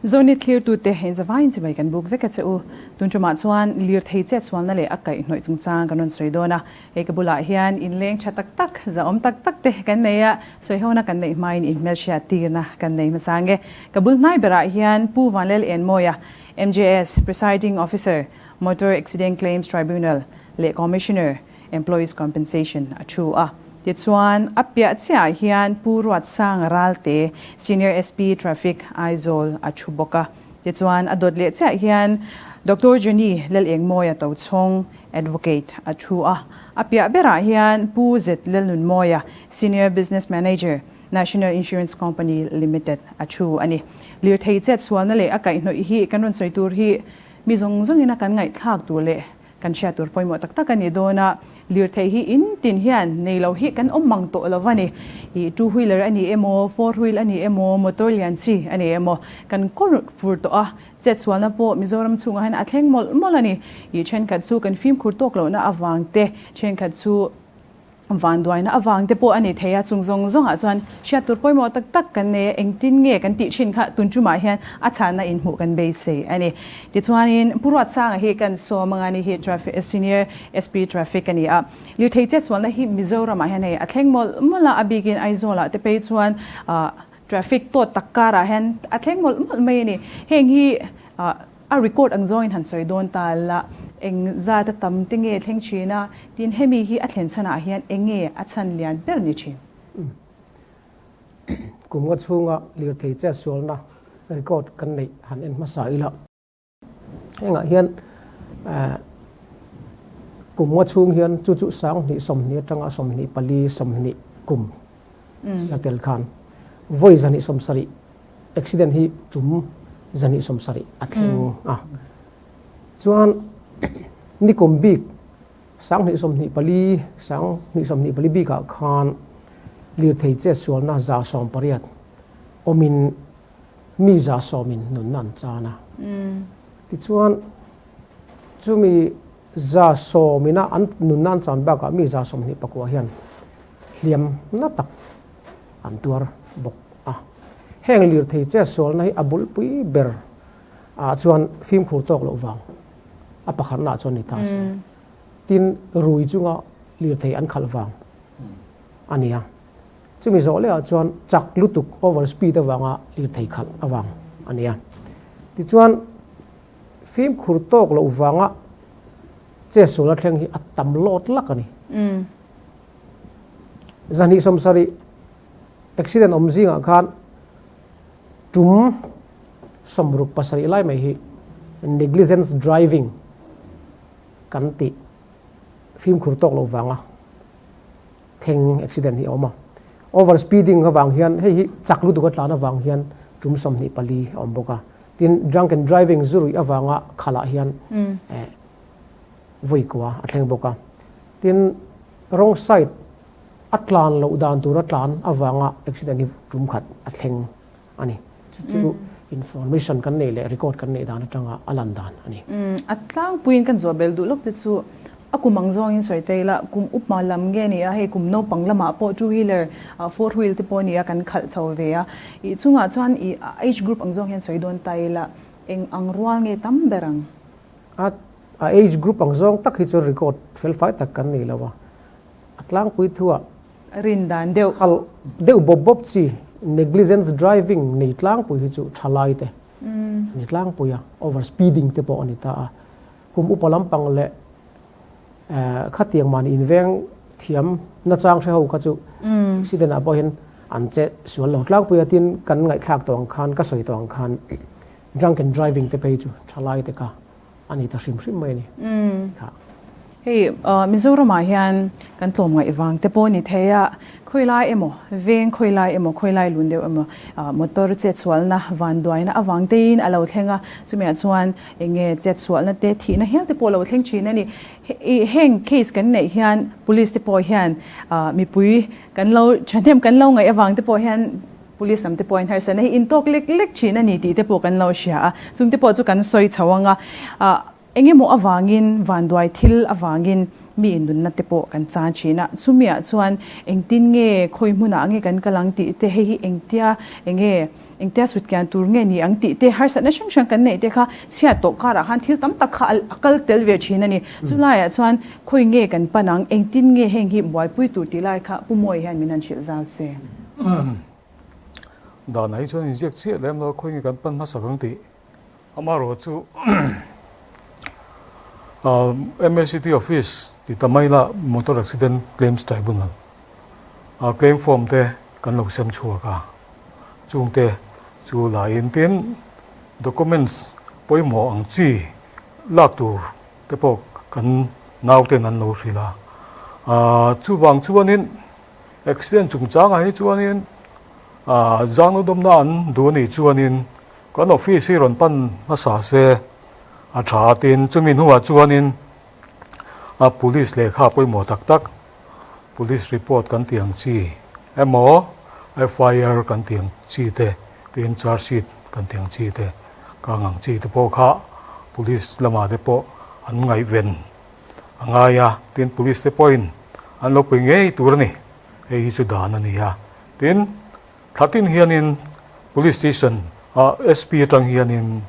Zonit thlirtute inzavaiin chibai kan buk vek a che u. Tun tumah chuan lirthei chetsualna leh a kaihhnawih chungchang kan rawn sawi dawn a. Hei ka bulah hian inleng tha tak tak, zahawm tak tak te kan nei a, sawihona kan neih hmain inhmelhriat tirna kan nei hmasa nge. Ka bul hnai berah hian Pu Vanlel Enmawia, MJS, Presiding Officer, Motor Accident Claims Tribunal leh Commissioner, Employees Compensation a thu a. Tichuan, a piah chiahah hian Pu Ruatsanga Ralte, Senior SP Traffic, Aizawl a thu bawk a. Tichuan, a dawt leh chiah hian Doctor Jenny Lalengmawia Tochhawng, Advocate a thu a. A piah berah hian Pu Zet Lalnunmawia, Senior Business Manager, National Insurance Company Limited a thu a ni. Lirthei chetsualna leh a kaihhnawih hi kan rawn sawi tur hi mi zawng zawngin a kan ngaihthlak tur leh Kan hriat tur pawimawh tak tak a ni dawn a, lirthei hi in tin hian nei lo hi kan awm mang tawh lo a ni. Ih two wheeler a ni emaw, four wheel a ni emaw, motor lian chi a ni emaw, kan kawr fur tawh a, chetsualna pawh Mizoram chhungah hian a thleng mawlh mawlh a ni. Ih thenkhat chu kan fimkhur tawk lohna avang te, thenkhat chu Vanduaina avang te pawh a ni thei a, chung zawng zawngah chuan hriat tur pawimawh tak tak kan nei a, engtin nge kan tih thin kha tun tumah hian a chhanna inhmuh kan beisei a ni. Tichuanin Pu Ruatsanga hi kan sawm anga ni hi Traffic Senior SP Traffic a ni a, lirthei chetsualna hi Mizoramah hian hei a thleng mawlh mawlh a, a bikin Aizawlah te phei chuan traffic tawt tak karah hian a thleng mawlh mawlh mai a ni. Heng hi A record ang zawngin han sawi dawn ta la, eng zat a tam te nge thleng thin a, tin hemi hi a thlen chhanah hian eng nge a chhan lian ber ni thin? Kum nga chhunga lirthei chetsualna record kan neih han en hmasa ila. Hengah hian kum nga chhung hian chu chu 20 20 atanga 24 20 kum tel khan vawi 270 Accident hi tum 270 a thleng a. Chuan nikum bik 2024, 2024 bikah khan lirthei chetsualna 180 awmin mi 100 in nunna an chan a. Tichuan chumi 100 ina an nunna an chan bakah mi 129 hian hliam na tak an tuar bawk a. Heng lirthei chetsualna hi a bulpui ber ah chuan fimkhur tawk loh vang a pakhatna ah chuan ni ta se. Tin, rui chunga lirthei an khalh vang a ni a. Chumi zawh leh ah chuan chak lutuk, over speed, avanga lirthei khalh avang a ni a. Tichuan, fimkhur tawk loh vanga chetsualna thleng hi a tam lawt lak a ni. 270 accident awm zingah khan tum 67 lai mai hi negligence driving kan tih fimkhur tawk loh vanga thleng accident hi a awm a. Over speeding avang hian hei hi chak lutuk a tlan avang hian tum 24 a awm bawk a. Tin, drunken driving zu ruih avanga khalah hian vawi kua a thleng bawk a. Tin, wrong side a tlan loh dan tur a tlan avanga accident hi tum khat a thleng a ni. Chu chu information kan neih leh record kan neih dan atanga a lan dan a ni. A tlangpuiin kan zawh bel duh lawk te chu a kum ang zawngin sawi ta ila, kum upma lam nge ni a, hei kum naupang lamah pawh two wheeler, four wheel te pawh a ni a, kan khalh chho ve a. Ih chungah chuan ih age group ang zawng hian sawi dawn ta ila, eng ang rual nge tam ber ang? A a age group ang zawng tak hi chu record fel fai tak kan nei lo a, a tlangpui thuah Rin dan deuh. Khalh deuh bawp bawp chi negligence driving nei tlangpui hi chu thalai te a ni tlangpui a, over speeding te pawh a ni ta a, kum upa lampang leh khatiang mahni inveng thiam nachang hre ho kha chu accident ah pawh hian an che sual lo tlangpui a, tin kan ngaihthlak tawh ang khan ka sawi tawh ang khan Drunken driving te phei chu thalai te kha a ni ta hrim hrim mai a ni. Kha. Hei Mizoramah hian kan tlawmngaih vang te pawh a ni thei a, khawilai emaw veng khawilai emaw khawilai lun deuh emaw motor chetsualna vanduaina avang tein a lo thleng a, chumiah chuan eng nge chetsualna te thihna hial te pawh a lo thleng thin a ni. Heng case kan neih hian police te pawh hian mipui kan lo thahnem kan lo ngaih avang te pawh hian Police lam te pawhin harsatna hi intawk lek lek thin a ni tih te pawh kan lo hria a, chung te pawh chu kan sawi chho ang a. Engemaw avangin, vanduai thil avangin mi innunna te pawh kan chan thin a, chumiah chuan engtin nge khawi hmunah nge kan kal ang tih te, hei hi engtia enge engtia sutkian tur nge ni ang tih te, harsatna hrang hrang kan neih te kha chhiat tawh karah khan thil tam tak kha a kal tel ve thin a ni. Chulaiah chuan khawi nge kan pan ang, engtin nge heng hi buaipui tur tih lai kha Pu Mawi hian min han hrilh zau se. Danah hi chuan inziak chiah lem lo a, khawi nge kan pan hmasak ang tih. Amaherawh chu MACT office ti ta mai la Motor Accident Claims Tribunal a claim form te kan lo sem chhuak a, chung te chu la in tin documents pawimawh ang chi lak tur te pawh kan nau ten an lo hrilh a. Chuvang chuanin accident chungchangah hi chuanin zanudawmna an duh a nih chuanin Kan office hi rawn pan hmasa se a tha a tin chumi hnuah chuanin a police lehkha pawimawh tak tak police report kan tih ang chi emaw FIR kan tih ang chi te tin charge sheet kan tih ang chi te kang ang chi te pawh kha police lamah te pawh an ngaihven a ngai a tin police te pawhin an lo pui ngei tur a ni hei hi chu dan a ni a tin. Thlatin hianin Police Station ah SP atang hianin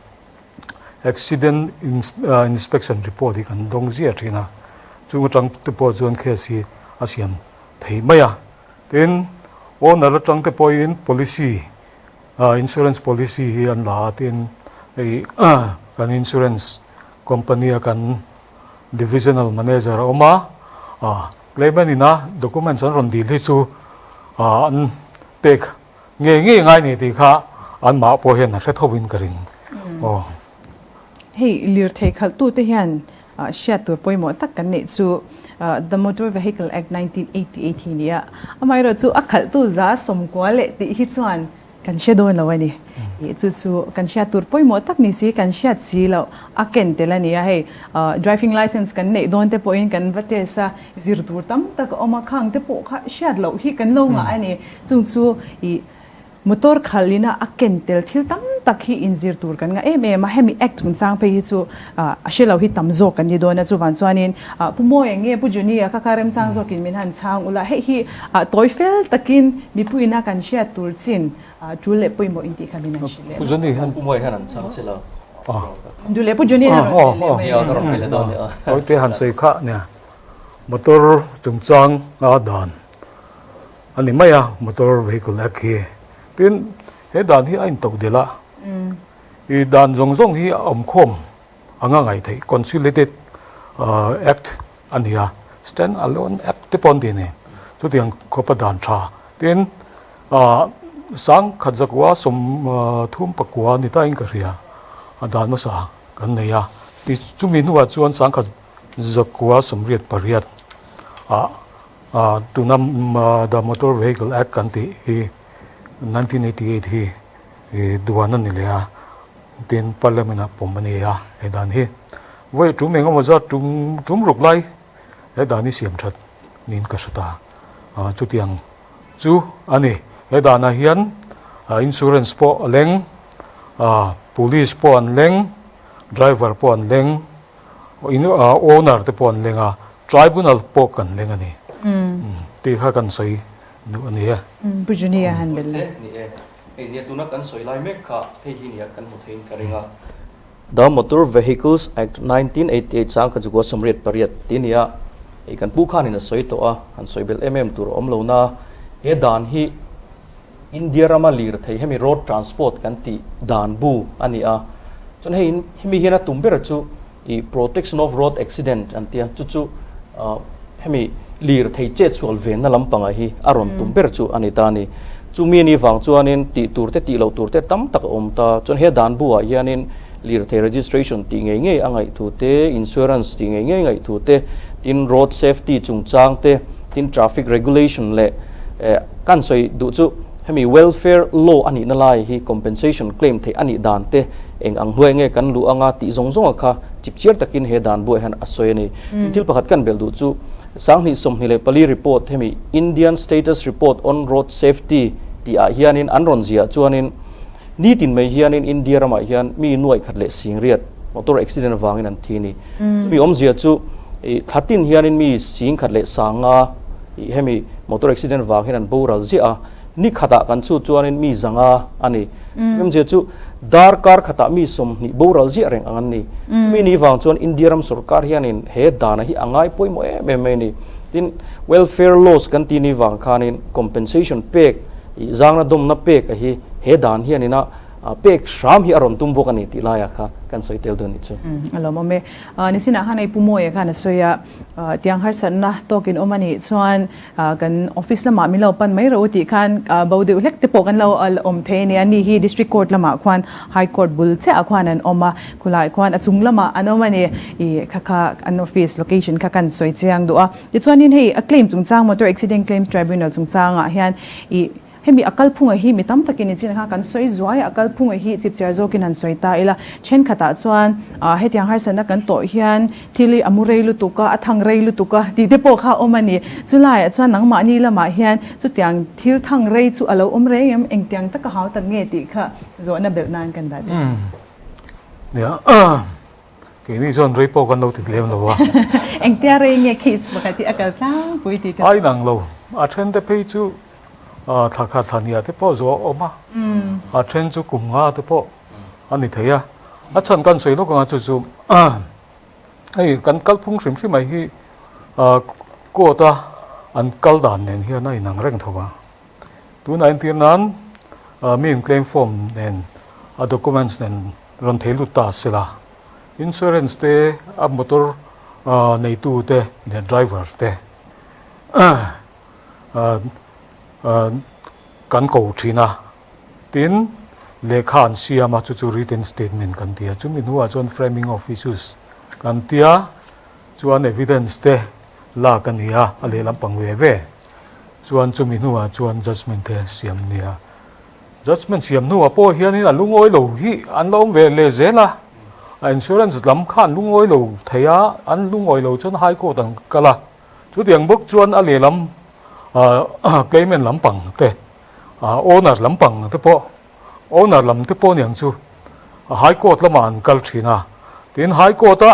Accident Inspection Report hi kan dawng ziah thin a, chung atang te pawh chuan case hi a siam thei mai a. Tin, owner atang te pawhin policy, insurance policy hi an la a, tin hei kan insurance company a kan Divisional Manager a awm a, Claimant ina documents an rawn dil hi chu an pek ngei ngei ngai ni tih kha anmah pawh hian a hre tho in ka ring. Aw. Hei lirthei khalhtute hian hriat tur pawimawh tak kan neih chu The Motor Vehicle Act 1988 hi nia. Amaherawhchu chu a khalhtu za sawmkua leh tih hi chuan Kan hre dawn lo a ni. Ih chu chu kan hriat tur pawimawh tak ni si, kan hriat si loh a ken tel a ni a. Hei driving licence kan neih dawn te pawhin kan va test a, zir tur tam tak a awm a, khang te pawh kha hriat loh hi kan lo ngah a ni. Chung chu ih motor khalh ina a ken tel thil tam tak hi inzir tur kan ngah em em a. Hemi act chungchang phei hi chu a hre lo hi tam zawk kan ni dawn a. Chuvang chuanin Pu Mawi eng nge Pu Juni-a kha kha remchang zawkin min han chhang ula, hei hi tawi fel takin mipuiina kan hriat tur chin tul leh pawimawh intih kha min han hrilh leh Pu Juni hian Pu Mawi hian an chhang si lo. Duh leh Pu Juni hian rawn hrilh leh mai a. Ka rawn hrilh leh dawn nia. Tawite han sawi kha nia motor chungchang a dan a ni mai a motor vehicle act hi. Tin he dan hi a intodelh a, i dan zawng zawng hi a awmkhawm anga ngaih theih Consolidated Act a ni a, Stand Alone Act te pawh an ti a ni. Chutiang khawpa dan tha tin sang khat zakua sawm thum pakua ni tain ka hria a dan hmasa kan nei a. Ti chumi hnuah chuan sang khat zakua sawmriat pariat ah tuna The Motor Vehicle Act kan tih hi 1988 hi duan a ni leh a. Tin, Parliament ah pawm a ni a, he dan hi vawi tum eng emaw zat tum tum ruk lai he dan hi siam that niin ka hre ta. Chutiang chu a ni. He danah hian insurance pawh a leng, police pawh an leng, driver pawh an leng, owner te pawh an leng a, tribunal pawh kan leng a ni tih kha kan sawi duh a ni e. Pu Junior han belh le. Hei nia tuna kan sawi lai mek kha hei hi nia kan hmu theiin ka ring a. The Motor Vehicles Act 1988 chang ka chukua 88 ti nia hei kan pu khanin a sawi tawh a, han sawi belh em em tur a awm lo na. He dan hi India rama lir thei hemi road transport kan tih dan bu a ni a. Chuan hei hemi hian a tum ber chu i protection of road accident an tia chu chu hemi lir thei chet chhual venna lampangah hi a rawn tum ber chu a ni ta a ni. Chumi ni vang chuanin tih tur te tih loh tur te tam tak a awm ta. Chuan he dan buah hianin lir thei registration tih ngei ngei a ngaih thu te, insurance tih ngei ngei ngaih thu te, tin road safety chungchang te, tin traffic regulation leh kan sawi duh chu hemi welfare law a nihna lai hi compensation claim theih a nih dan te eng ang hnuai nge kan luh anga tih zawng zawnga kha chipchiar takin he dan buai hian a sawi a ni. Thil pakhat kan belh duh chu 2024 report hemi Indian Status Report on Road Safety tih ah hianin an rawn ziah chuanin nitin mai hianin India ramah hian mi nuaih khat leh singriat motor accident avangin an thi a ni. Chumi awmzia chu ih thla tin hianin mi singkhat leh sanga ih hemi motor accident vang hian an boral ziah a, ni khatah kan chhut chuanin mi zanga a ni. Chumi awmzia chu darkar khatah mi 20 boral ziah reng ang an ni. Chumi ni vang chuan India ram sorkar hianin he dana hi a ngai pawimawh em em mai a ni. Tin, welfare laws kan tih ni vang khanin compensation pek ih zangna dawmna pek a hi he dan hianin a pek hram hi a rawn tum bawk a ni tih laiah kha kan sawi tel dawn nih chu. A lawmawm e. Nichinah khan hei Pu Mawia khan a sawi a, tiang harsatna tawkin awm a nih chuan kan office lamah min lo pan mai rawh u tih khan bo deuh hlek te pawh kan lo awm thei a ni. Ani hi District Court lamah khuan High Court bul chiahah khuan an awm a, khulaiah khuan a chung lamah an awm a ni. Ih kha kha an office location kha kan sawi chiang duh a. Tichuanin hei a claim chungchang Motor Accident Claims Tribunal chungchangah hian ih Hemi a kalphunga hi mi tam takin i chin kha kan sawi zuai a, a kalphunga hi chipchiar zawkin han sawi ta ila, thenkhatah chuan hetiang harsatna kan tawh hian thil hi a mu rei lutuk a, a thang rei lutuk a tih te pawh kha a awm a ni. Chulaiah chuan nangmahni lamah hian chutiang thil thang rei chu a lo awm reng em? Engtiang taka hau tak nge tih kha zawhna belh nan kan dah deuh. Nia, keini chuan rei pawh kan lo ti lem lo a. Engtia rei nge case pakhat hi a kal tlangpui tih te. A inang lo, a thente phei chu Thla khat thla hniah te pawh zuah a awm a, a then chu kum nga te pawh a ni thei a. A chhan kan sawi lawk anga chu chu hei kan kalphung hrim hrim mai hi court a an kal dan nen hian a inang reng tho a. Tunah entir nan mi in claim form nen a documents nen rawn thei lut ta se la, insurance te a motor neitu te leh driver te kan ko thin a, tin lehkha an siam a, chu chu written statement kan ti a, chumi hnuah chuan framing of issues kan ti a, chuan evidence te lak a ni a, a lehlam pang ve ve, chuan chumi hnuah chuan judgement te siam a ni a, judgement siam hnuah pawh hianin a lungawi lo hi an la awm ve leh zel a, a insurance lam kha an lungawi lo thei a, an lungawi lo chuan high court an kal a. Chutiang bawk chuan a lehlam claimant lampang te, owner lampang te pawh, owner lam te pawh aniang chu High Court lamah an kal thin a. Tin, High Court a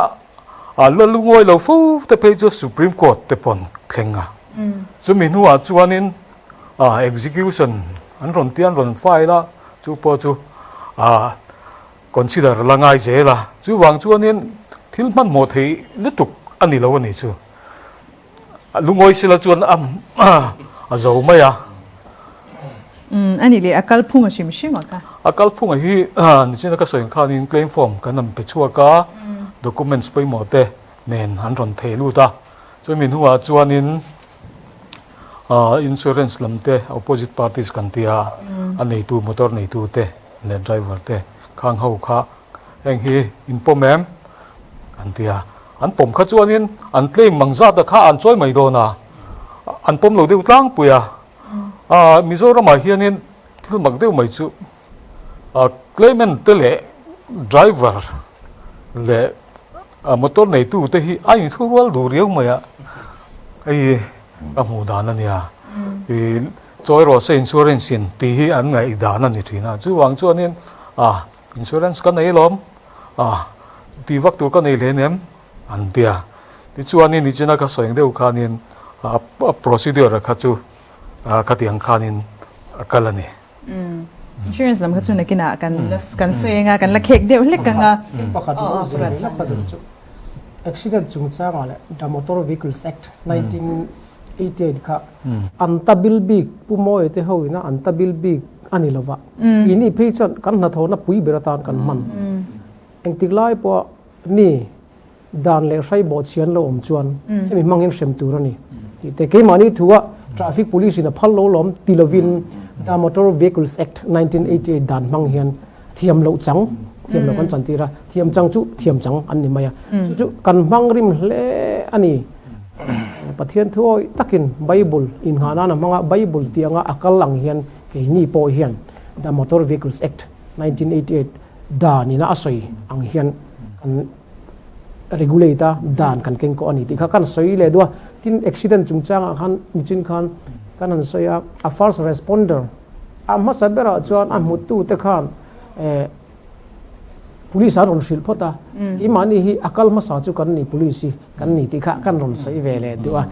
la lungawi lo fo te phei chu Supreme Court te pawh an thleng a. Chumi hnuah chuanin execution an rawn tia, an rawn file a, chu pawh chu Consider la ngai zel a, chuvang chuanin thil hmanhmawh thei lutuk a ni lo a ni chu. Lungawi sila chuan a zo mai a. Umm a nih leh a kalphung a hrim hrim a kha. A kalphung a hi nichina ka sawi ang khanin claim form kan han pe chhuak a, documents pawimawh te nen an rawn theh lut a, chumi hnuah chuanin insurance lam te opposite parties kan tia a neitu motor neitu te leh driver te khang ho kha heng hi in pawm em an tia an pawm kha chuanin an claim mang zat a kha an chawi mai dawn a an pawm lo deuh tlangpui a Mizoramah hianin thil mak deuh mai chu Claimant te leh driver leh motor neitu te hi a inthu rual duh riau mai a, hei ka hmuh dan a nia. Ih chawi rawh se insurance in tih hi an ngaih dan a ni thin a, chuvang chuanin ah insurance ka nei alawm ah tih vak tur ka nei hlen em an tia. Tichuanin nichina ka sawi ang deuh khanin a procedure kha chu khatiang khanin a kal a ni. Insurance lam kha chu nakinah kan la kan sawi anga kan la khek deuh hlek anga. Thil pakhat lo zir leh lak ka duh chu accident chungchangah leh The Motor Vehicles Act 1988 kha an ta bil bik Pu Mawia te ho ina an ta bil bik a ni lova ini phei chuan kan hnathawhna pui ber atan kan hman engtik lai pawha mi Dan leh hrai bawhchhi an lo awm chuan hemi hmangin hrem tur a ni tih te keimahni thua traffic police in a phal lo lawm ti lovin The Motor Vehicles Act 1988 dan hmang hian thiam loh chang thiam loh kan chan tir a, thiam chang chu thiam chang an ni mai a, chu chu kan hmang rim hle a ni. Pathian thu awih takin Bible inngah nan a hmang a, Bible tih anga a kal ang hian keini pawh hian The Motor Vehicles Act 1988 dan ina a sawi ang hian kan regulate a dan kan keng kawh a ni tih kha kan sawi leh duh a, tin accident chungchangah khan nichin khan kan han sawi a, a first responder a hmasa berah chuan a hmutu te khan eh. Police an rawn hrilh phawt a, keimahni hi a kal hmasa chu kan ni police hi kan ni tih kha kan rawn sawi ve leh duh a,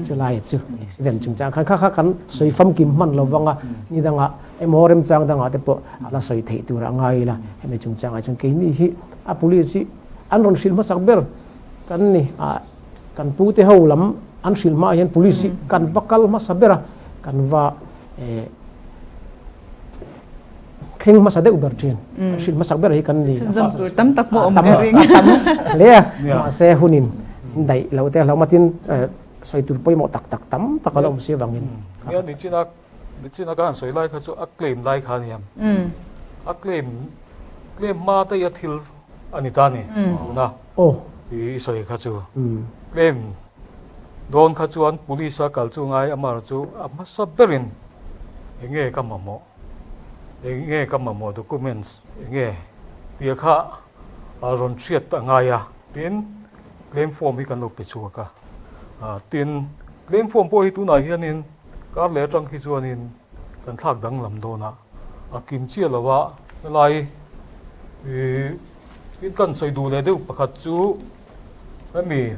chulai chu accident chungchang khan kha kha kan sawi famkim hman lo vang a, ni dangah emaw remchang dangah te pawh a la sawi theih tur a ngai ila, hemi chungchangah chuan keini hi a police hi an rawn hrilh hmasak ber kan ni a, kan pute ho lam an hrilh hmaah hian police hi kan va kal hmasa ber a, kan va eh. Thleng hmasa deuh ber thin. Kan hrilh hmasak ber hi kan ni. Chhunzawm tur tam tak pawh awm ka ring. Tam hle a. Mahse hunin daih loh te hlauh matin sawi tur pawimawh tak tak tam tak a la awm si avangin. Nia nichina nichina ka han sawi lai kha chu a claim lai kha a nia. A claim claim hma daih a thil a ni ta a ni tuna i sawi kha chu. Claim dawn kha chuan police a kal chu ngai amaherawhchu chu a hmasa berin enge ka mamawh. Eng nge ka mamawh documents eng nge tih kha a rawn hriat a ngai a, tin claim form hi kan lo pe chhuak a, tin claim form pawh hi tunah hianin kar leh atang khi chuanin kan thlak danglam dawn a, a kim chiah lo a helai ih tin kan sawi duh leh deuh pakhat chu hemi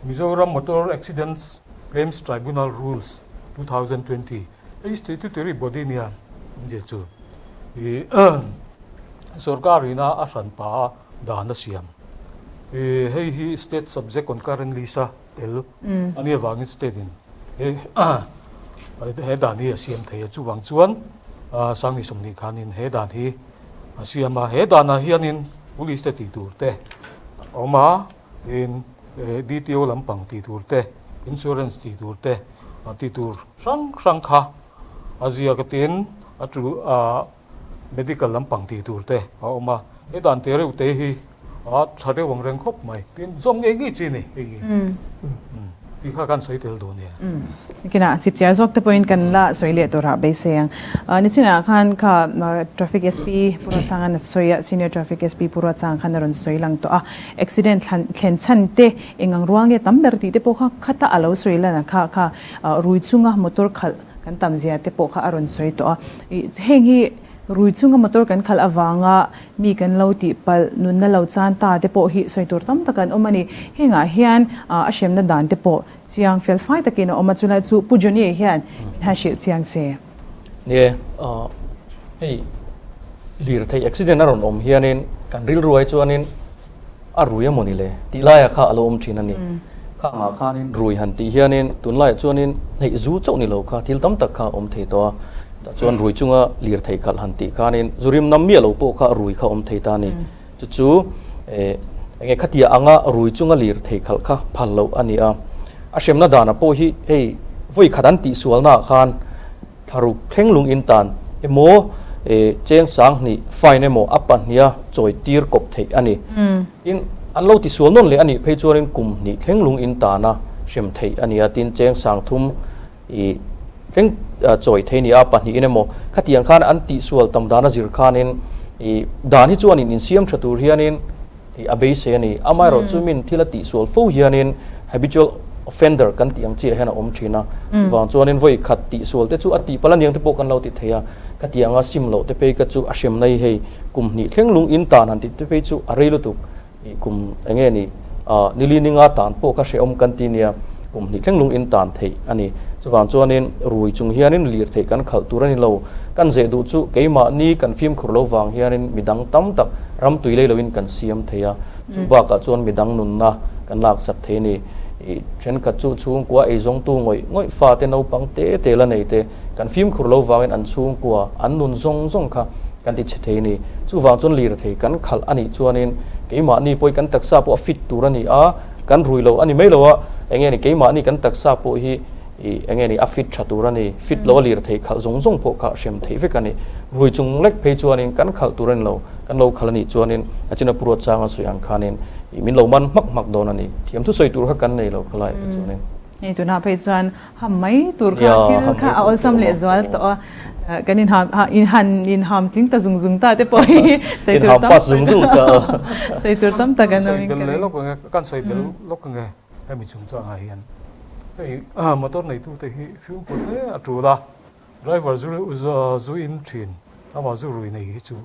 Mizoram Motor Accidents Claims Tribunal Rules 2020 Hei statutory body nia awmzia chu ih sorkar ina a hran pa a dan a siam. Ih hei hi state subject concurrent list a tel a nih avangin state in he he dan hi a siam thei a. Chuvang chuan Sangni 20 khanin he dan hi a siam a. He danah hianin police te tih tur te a awm a, tin DTO lampang tih tur te, insurance tih tur te tih tur hrang hrang kha a ziak a tin a tul ah medical lampang tih tur te a awm a, he dan te reuh te hi a tha deuh ang reng khawp mai tin zawm ngei ngei chi a ni hei hi tih kha kan sawi tel duh nia. Kinah chipchiar zawk te pawhin kan la sawi leh tur ah beisei ang. Nichinah khan kha Traffic SP Pu Ruatsanga'n a sawi a, Senior Traffic SP Pu Ruatsanga khan a rawn sawi lang tawh a, Accident thlen chhan te eng ang rual nge tam ber tih te pawh kha khata a lo sawi lan a kha kha rui chunga motor khalh kan tam zia te pawh kha a rawn sawi tawh a. Heng hi rui chunga motor kan khalh avanga mi kan lo tih palh nunna lo chan ta te pawh hi sawi tur tam tak an awm a ni. Hengah hian a hremna dan te pawh chiang fel fai takin a awm a, chulai chu Pu Johnny hian min han hrilh chiang se. Nie, hei lirthei accident a rawn awm hianin kan rilru ai chuanin a rui a mawni le tih laiah kha a lo awm thin a ni. Khangah khanin rui han tih hianin tunlaiah chuanin hneih zu chauh ni lo kha thil tam tak kha a awm thei tawh a, tah chuan rui chunga lirthei khalh han tih khanin zu rim nam miah lo pawh kha rui kha a awm thei ta a ni. Chu chu eng nge khatia anga rui chunga lirthei khalh kha phal loh a ni a. A hremna danah pawh hi hei vawi khat an tihsualnaah khan Thlaruk thleng lung in tan emaw cheng 2000 fine emaw a pahniha chawi tir kawp theih a ni. Tin, an lo tisual nawn leh a nih phei chuanin kum hnih thleng lung in tana hrem theih a ni a, tin cheng 3000 i thleng chawi thei a ni a, pahnihin emaw khatiang khan an tihsual tam dan a zir khanin i dan hi chuanin insiam tha tur hianin tih a beisei a ni. Amaherawhchu min thil a tihsual fo hianin habitual offender kan tih ang chiah hian a awm thin a. Chuvang chuanin vawi khat tihsual te chu a tihpalh aniang te pawh kan lo ti thei a. Ka tih anga sim loh te phei ka chu a hrem nai hei kum hnih thleng lung in tan han tih te phei chu a rei lutuk. Ih kum eng nge ni nili ninga tan pawh kha hrehawm kan ti nia kum hnih thleng lung in tan theih a ni. Chuvang chuanin rui chung hianin lirtheih kan khalh tur a ni lo. Kan zeh duh chu keimahni kan fimkhur lo vang hianin midang tam tak ram tui lei loin kan siam thei a, chu bakah chuan midang nunna kan laksak thei a ni. Ih thenkhat chu chhungkua eizawngtu ngawih ngawih fate naupang te te la nei te kan fimkhur lo vangin an chhungkua an nun zawng zawng kha kan ti chhe thei a ni. Chuvang chuan lirthei kan khalh a nih chuanin keimahni pawh hi kan taksa pawh a fit tur a ni a, kan rui lo a ni mai lo a, eng nge ni keimahni kan taksa pawh hi Ih, eng nge ni, a fit tha tur a ni. Fit lo a lir theih khalh zawng zawng pawh kha hrem theih vek a ni. Rui chung lek phei chuanin kan khalh tur a ni lo. Kan lo khalh a nih chuanin a china Pu Ruatsanga sawi ang khanin ih, min lo man hmak hmak dawn a ni. Thiam thusawi tur kha kan nei lo khalai phei chuanin. Hei tunah phei chuan ham mai tur kha thil kha a awlsam leh zual tawh a. Kan inham inhan inham tling ta zung zung ta te pawh hi sawi tur tam sawi tur tam tak an awm in ka ring. Kan sawi bel lawk ang e. Hemi chungchangah hian hei motor neitute hi fimkhur hle a tul a, driver zu zu in thin. Amah zu rui nei hi chu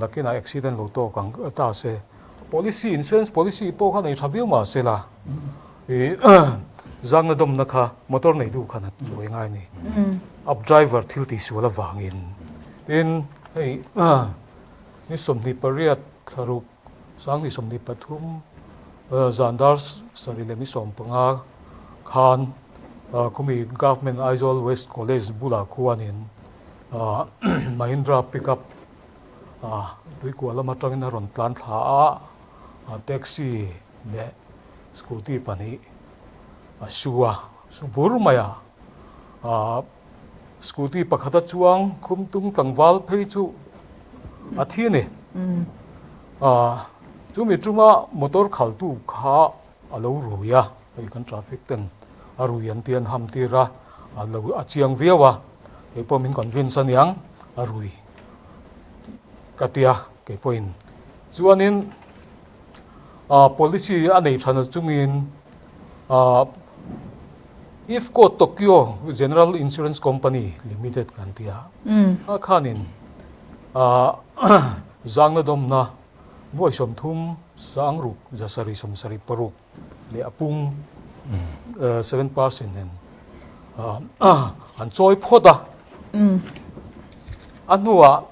nakinah accident lo tawk ang ta se, policy, insurance policy pawh kha nei tha viau mah se la, ih zangna dawmna kha motor nei duh khan a chawi ngai a ni. Up driver thil tihsual avangin. Tin, hei ni 28 thlaruk 2023 zan dar sarih leh ni 15 khan khumi Government Aizawl West College bulah khuanin Mahindra pickup tuikua lam atangin a rawn tlan thla a, taxi leh scooty pahnih a su a, su bur mai a, Scooty pakhata chuang khumtung tlangval phei chu a thi a ni. Chumi tuma motor khaltu kha a lo rui a, hei kan traffic ten a rui an tih an ham tir a, a lo a chiang viau a, kei pawh min convince a niang a rui ka tia kei pawhin. Chuanin policy a nei than chungin IFFCO Tokyo General Insurance Company Limited kan ti a, a khanin zangna dawmna nuai 30 600 776 leh a pung 7% nen an chawi phawt a. A hnuah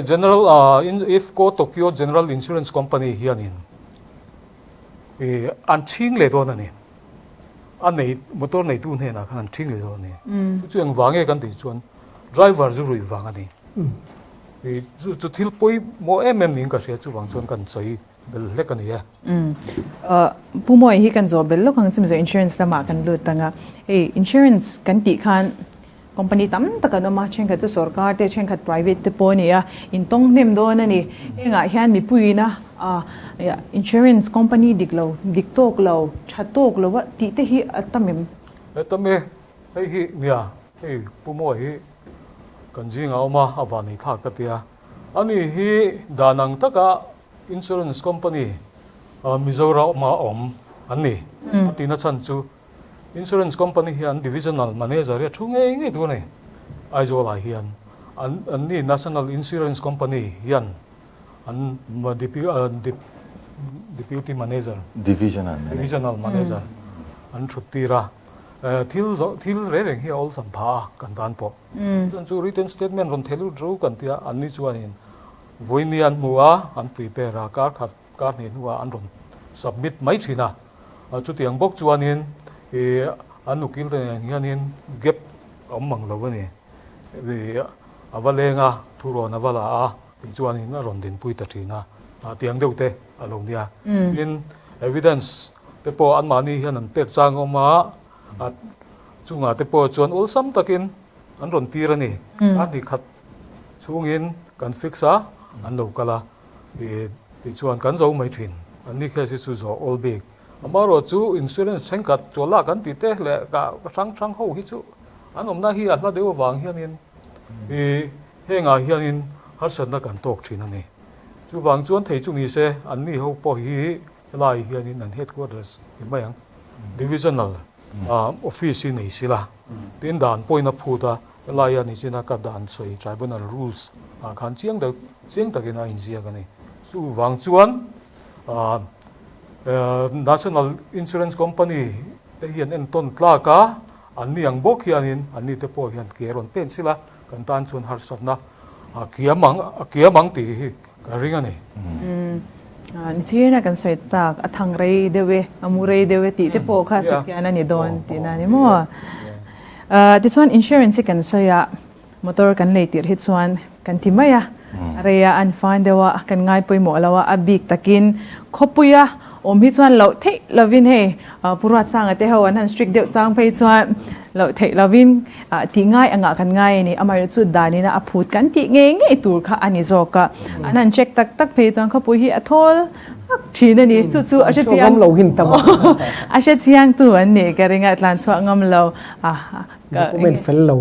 General IFFCO Tokyo General Insurance Company hianin an ṭhing leh dawn a ni. A nei motor neitu hnenah khan an ṭhing leh dawn a ni. Chu chu engvang nge kan tih chuan driver zu ruih vang a ni. Chu chu thil pawimawh em em niin ka hria chuvang chuan kan sawi bel hlek a ni e. Pu Mawi hi kan zawh bel lawk ang chu Mizo Insurance lamah kan lut ang a. Hei insurance kan tih khan Company tam tak an awm a, thenkhat chu sorkar te, thenkhat private te pawh a ni a, intawng hnem dawn a ni. Hengah hian mipuiina insurance company dik lo, dik tawk lo, tha tawk lo a tih te hi a tam em? A tam e, hei hi nia, hei Pu Mawi hi kan zingah a awm a, a vanei thlak ka tia. Ani hi dan ang taka insurance company Mizoram-a awm an ni. A tihna chhan chu Insurance company hian divisional manager hi a thu ngei ngei tur a ni. Aizawl ah hian an an ni National Insurance Company hian an deputy manager Divisional manager Divisional manager an thut tir a. Thil zawh thil reng reng hi a awlsam phah a kan tan pawh. Chuan chu written statement rawn theh lut ro kan tia an ni chuanin vawiin an hmu a an prepare a kar khat Kar hnih hnuah an rawn submit mai thin a, chutiang bawk chuanin ih an ukil te nen hianin gap a awm mang lo a ni. Ih a va leng a, thurawn a va la a tih chuanin a rawn dinpui ta thin a, tiang deuh te a lo nia. Tin, evidence te pawh anmahni hian an pek chang awm a, a chungah te pawh chuan awlsam takin an rawn tir a ni. A hnih khat chhungin kan fix a, an lo kal a. Tichuan kan zo mai thin. An ni case hi chu zawh awl bik. Amaherawh chu insurance thenkhat chuah lah kan tih te leh ka hrang hrang ho hi chu an awmna hi a hla deuh avang hianin ih hengah hianin harsatna kan tawk thin a ni. Chuvang chuan thei chu ni se an ni ho pawh hi helai hianin an headquarters ni mai ang divisional office hi nei sila tin dan pawhin a phut a. Helaia nichina ka dan sawi Tribunal Rules ah khan chiang deuh chiang takin a inziak a ni. Chuvang chuan National Insurance Company te hian entawn tlak a, an ni ang bawk hianin an ni te pawh hian ke rawn pen sila kan tan chuan harsatna a kiam ang a kiam ang tih hi ka ring a ni. Nichina kan sawi tak a thang rei deuh e, a mu rei deuh e tih te pawh kha sawi a ni dawn tihna a ni maw? Tichuan insurance hi kan sawi a, motor kan lei tirh hi chuan kan ti mai a, a rei a, an fine deuh a, kan ngai pawimawh lo a, a bik takin khawpuia awm hi chuan loh theih lovin hei Pu Ruatsanga te ho an han strict deuh chang phei chuan loh theih lovin tih ngai angah kan ngai a ni. Amaherawhchu chu danina a phut kan tih ngei ngei tur kha a ni zawk a, an han check tak tak phei chuan khawpui hi a thawl hak thin a ni. Chu chu a hre chiang a hre chiang tu an nih ka ring a, tlan chhuah ngam lo a Document fel lo.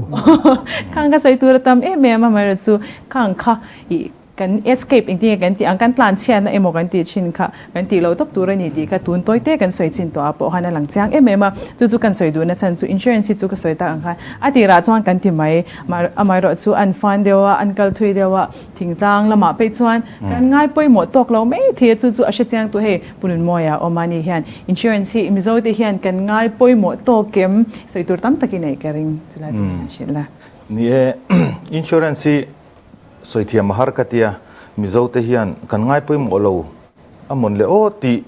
Khang ka sawi tur a tam em em a, amaherawhchu chu khang kha ih. Kan escape engtin nge kan tih ang, kan tlanchhiatna emaw kan tih thin kha kan tih loh tawp tur a ni tih kha tun tawi te kan sawi chin tawh ah pawh khan a lang chiang em em a. Chu chu kan sawi duhna chhan chu insurance hi chu ka sawi tak ang khan a tirah chuan kan ti mai. Amaherawh chu an fan deuh a, an kal thui deuh a, thingtlang lamah pei chuan kan ngai pawimawh tawk lo mai thei a, chu chu a hre chiang tu hei Pununmawia awm a ni hian insurance hi Mizo te hian kan ngai pawimawh tawk em sawi tur tam takin ei ka ring chulai chu kan hrilh a. Ni e, insurance hi Sawi thiam a har ka tia, Mizo te hian kan ngai pawimawh lo a mawn le aw tih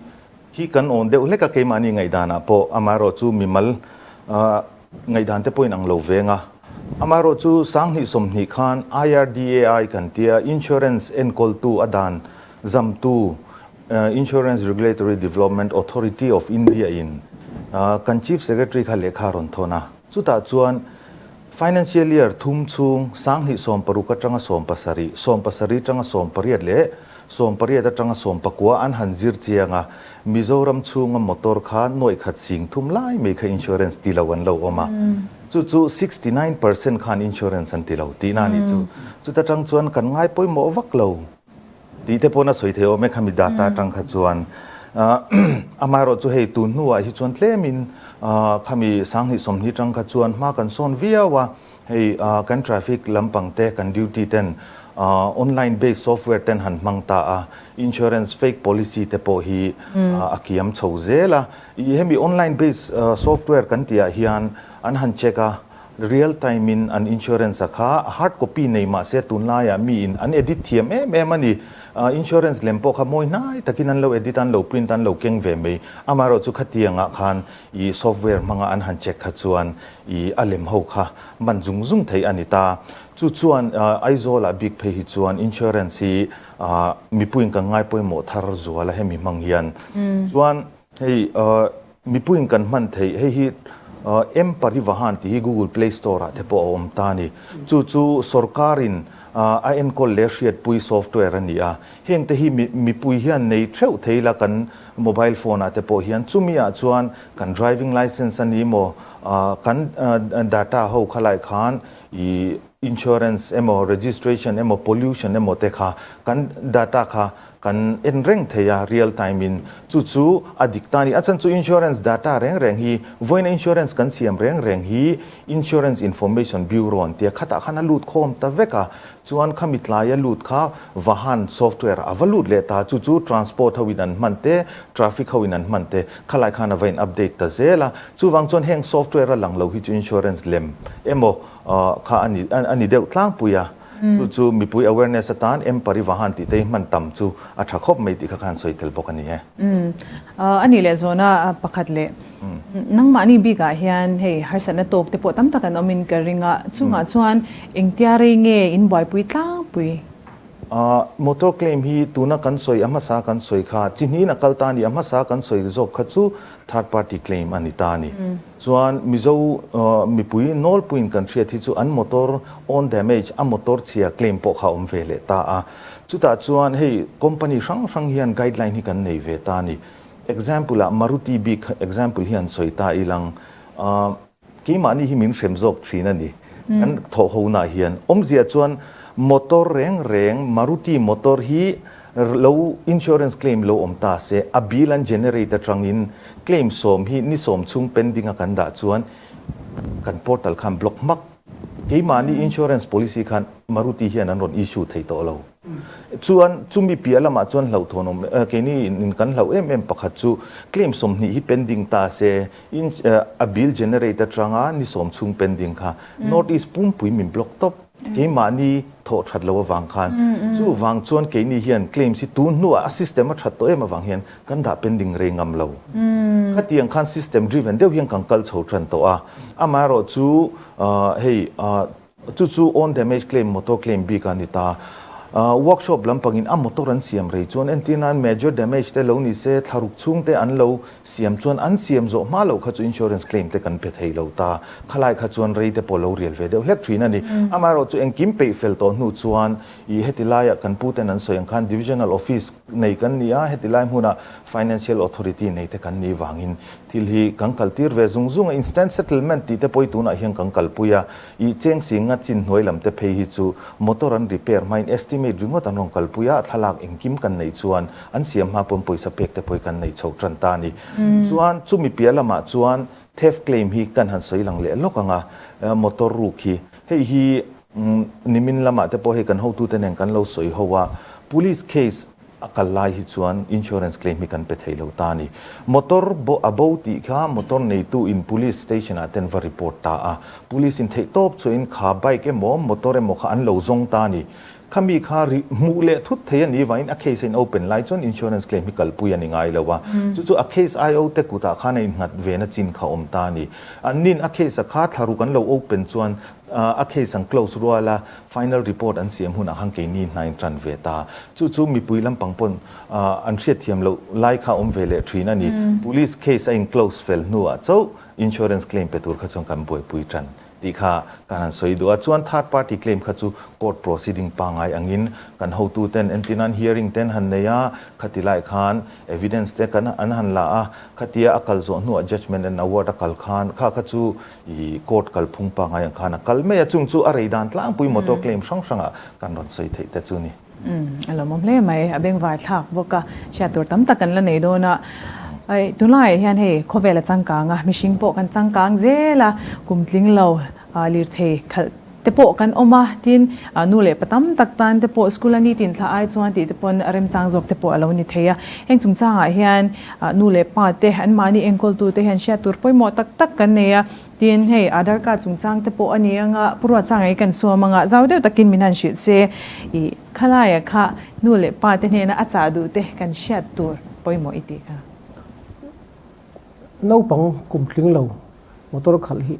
hi kan awn deuh hlek a keimahni ngaihdanah pawh amaherawh chu mimal ngaihdan te pawhin ang lo veng a. Amaherawh chu sanghnih 20 khan IRDAI kan tia Insurance enkawltu a dan zamtu Insurance Regulatory Development Authority of India in kan Chief Secretary kha lehkha a rawn thawn a. Chutah chuan Financial Year thum chhung 2016 atanga 17, 17 atanga 18 leh 18 atanga 19 an han zir chiang a, Mizoram chhunga motor kha nuaih khat sing thum lai mai kha insurance ti lo an lo awm a. Chu chu 69% khan insurance an ti lo tihna a nih chu. Chuta tang chuan kan ngai pawimawh vak lo. Tih te pawn a sawi thei awm e khami data atang kha chuan. Amaherawh chu hei tun hnuah hi chuan tlemin khami 2020 atang kha chuan hma kan sawn viau a, hei kan traffic lampang te kan duty ten online based software ten han hmang ta a, insurance fake policy te pawh hi a kiam chho zel a. Hemi online based software kan tihah hian an han check a, Real time in an insurance a kha hard copy nei mah se tunlaiah mi in an edit thiam em em a ni. Insurance lem pawh kha mawi hnai takin an lo edit a, an lo print a, an lo keng ve mai. Amaherawh chu khatiangah khan i software hmanga an han check kha chuan i a lem ho kha man zung zung theih a ni ta. Chu chuan Aizawlah bik phei hi chuan insurance hi mipuiin kan ngai pawimawh thar zual a hemi hmang hian. Chuan Hei mipuiin kan hman theih, hei hi M Parivahan tih hi Google Play Store ah te pawh a awm ta a ni. Chu chu sorkarin a enkawl leh hriatpui software a ni a. Heng te hi mipui hian nei theuh thei la kan mobile phone ah te pawh hian chumi ah chuan kan driving license a ni maw, kan data ho khalai khan i insurance emaw registration emaw pollution emaw te kha kan data kha Kan en reng thei a real time in chu chu a dik ta a ni. A chhan chu insurance data reng reng hi vawiina insurance kan siam reng reng hi Insurance Information Bureau an tia khatah khan a lut khawm ta vek a, chuan khami tlaia lut kha vahan software a va lut leh ta, chu chu transport ho in an hman te, traffic ho in an hman te khalai khan a va in update ta zel a. Chuvang chuan heng software a lang lo hi chu insurance lem emaw kha a ni deuh tlangpui a. Chu chu mipui awareness atan M Parivahan tih te hi hman tam chu a tha khawp mai tih kha khan sawi tel bawk a ni e. A nih leh zawhna pakhat leh nangmahni bikah hian hei harsatna tawk te pawh tam tak an awmin ka ring a, chungah chuan engtia rei nge in buaipui tlangpui? Motor claim hi tuna kan sawi a hmasa kan sawi kha chi hnihin a kal ta a ni, a hmasa kan sawi zawk kha chu third party claim a ni ta a ni. Chuan Mizo mipui nawlpuiin kan hriat hi chu an motor own damage, a motor chhia claim pawh kha a awm ve leh ta a. Chutah chuan hei company hrang hrang hian guideline hi kan nei ve ta a ni. Example ah Maruti bik example hi an sawi ta ilang keimahni hi min hrem zawk thin a ni. Kan thawh ho nah hian awmzia chuan motor reng reng Maruti motor hi Lo insurance claim lo awm ta se, a bill an generate atangin claim 10 hi ni 10 chhung pending a kan dah chuan kan portal khan block hmak. Keimahni insurance policy khan Maruti hian an rawn issue thei tawh lo. Chuan chumi piah lamah chuan hlauhthawn awm keini in kan hlauh em em pakhat chu claim 20 hi pending ta se a bill generate atanga ni 10 chhung pending kha North East pumpui min block tawp. Keimahni thawh that lo avang khan chuvang chuan keini hian claims hi tun hnuah a system a that tawh em avang hian kan dah pending rei ngam lo. Khatiang khan system driven deuh hian kan kal chho tan tawh a. Amaherawh chu hei chu chu own damage claim motor claim bik a ni ta. Workshop lampangin a motor an siam rei chuan entir nan major damage te lo ni se thlaruk chhung te an lo Siam chuan an siam zawh hma loh kha chu insurance claim te kan pe thei lo ta. Khalai kha chuan rei te pawh lo rial ve deuh hlek thin a ni. Amaherawh chu engkim peih fel tawh hnu chuan i heti laiah kan pu ten an sawi ang khan divisional office nei kan ni a, heti lai hmunah Financial authority nei te kan nih vangin thil hi kan kaltir ve zung zung a, instant settlement tih te pawh hi tunah hian kan kalpui a, ih cheng si nga chin hnuai lam te phei hi chu motor an repair hmain estimate ringawt an rawn kalpui a, thlalak engkim kan neih chuan an siam hma pawn pawisa pek te pawh hi kan nei chho tan ta a ni. Chuan chumi piah lamah chuan theft claim hi kan han sawi lang leh lawk ang a, motor ruk hi hei hi nimin lamah te pawh hei kan hotute nen kan lo sawi ho a, police case A kal lai hi chuan insurance claim hi kan pe thei lo ta a ni. Motor bo a bo tih kha motor neitu in police station ah ten va report ta a. Police in theih tawp chuahin kha bike emaw motor emaw kha an lo zawng ta a ni. Khami kha ri hmuh leh thut thei a nih vangin a case a in open lai chuan insurance claim hi kalpui a ni ngai lo a. Chu chu a case IO te kutah khan a innghat ve na chin kha awm ta a ni. Annin a case a kha thlaruk an lo open chuan a case an close rual a, Final report an siam hunah khan keini hna in tan ve ta. Chu chu mipui lampang pawn an hriatthiam loh lai kha a awm ve leh thin a ni. Police case a in close fel hnuah chauh insurance claim pe tur kha chuan kan buaipui tan tih kha kan han sawi duh a. Chuan third party claim kha chu court proceeding pangngai angin kan hotu ten entirnan hearing ten han nei a, khati lai khan evidence te kan an han la a, khatia a kal zawh hnuah judgement and award a kal khan kha kha chu I court kalphung pangngai ang khan a kal mai a, chung chu a rei dan tlangpui motor claim hrang hrangah kan rawn sawi theih te chu ni. A lawmawm hle mai, a bengvar thlak bawk a, hriat tur tam tak kan la nei dawn a. Ai tunlaiah hian hei khawvel a changkang a, mihring pawh kan changkang zel a, kum tling lo lirthei khalh te pawh kan awm a, tin nu leh pa tam tak tan te pawh school a nitin thla ai chuan tih te pawn remchang zawk te pawh a lo ni thei a. Heng chungchangah hian nu leh pa te anmahni enkawltu te hian hriat tur pawimawh tak tak kan nei a, tin hei Aadhaar card chungchang te pawh a ni anga Pu Ruatchanga hi kan suam anga zau deuh takin min han hrilh se ih khalaia kha nu leh pa te hnena a chah duh te kan hriat tur pawimawh i tih kha. Naupang kum tling lo motor khalh hi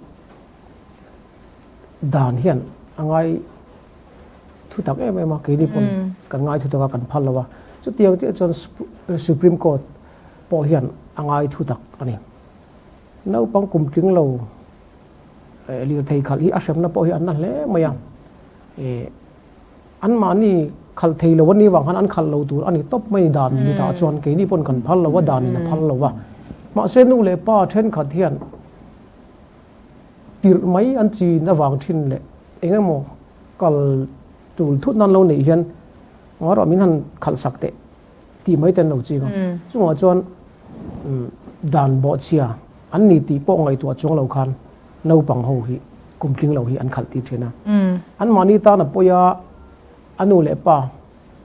Dan hian a ngai thu tak em em a, keini pawn kan ngai thu tak a, kan phal lo a. Chutiang chiah chuan Supreme Court pawh hian a ngai thu tak a ni. Naupang kum tling lo lirthei khalh hi a hremna pawh hi an na hle mai a. Anmahni khalh thei lo a nih vang khan an khalh lo tur a ni tawp mai dan mitah chuan keini pawn kan phal lo a, danin a phal lo a. Mahse nu leh pa thenkhat hian Tirh mai an chin avang thin leh eng emaw kal tul thut nan lo neih hian ngaw rawh min han khalh sak teh tih mai te an lo ching a. Chungah chuan dan bawhchhia an ni tih pawh ngaihtuah chuang lo khan naupang ho hi kum tling lo hi an khalh tir thin a. Anmahni tan a pawi a, a nu leh pa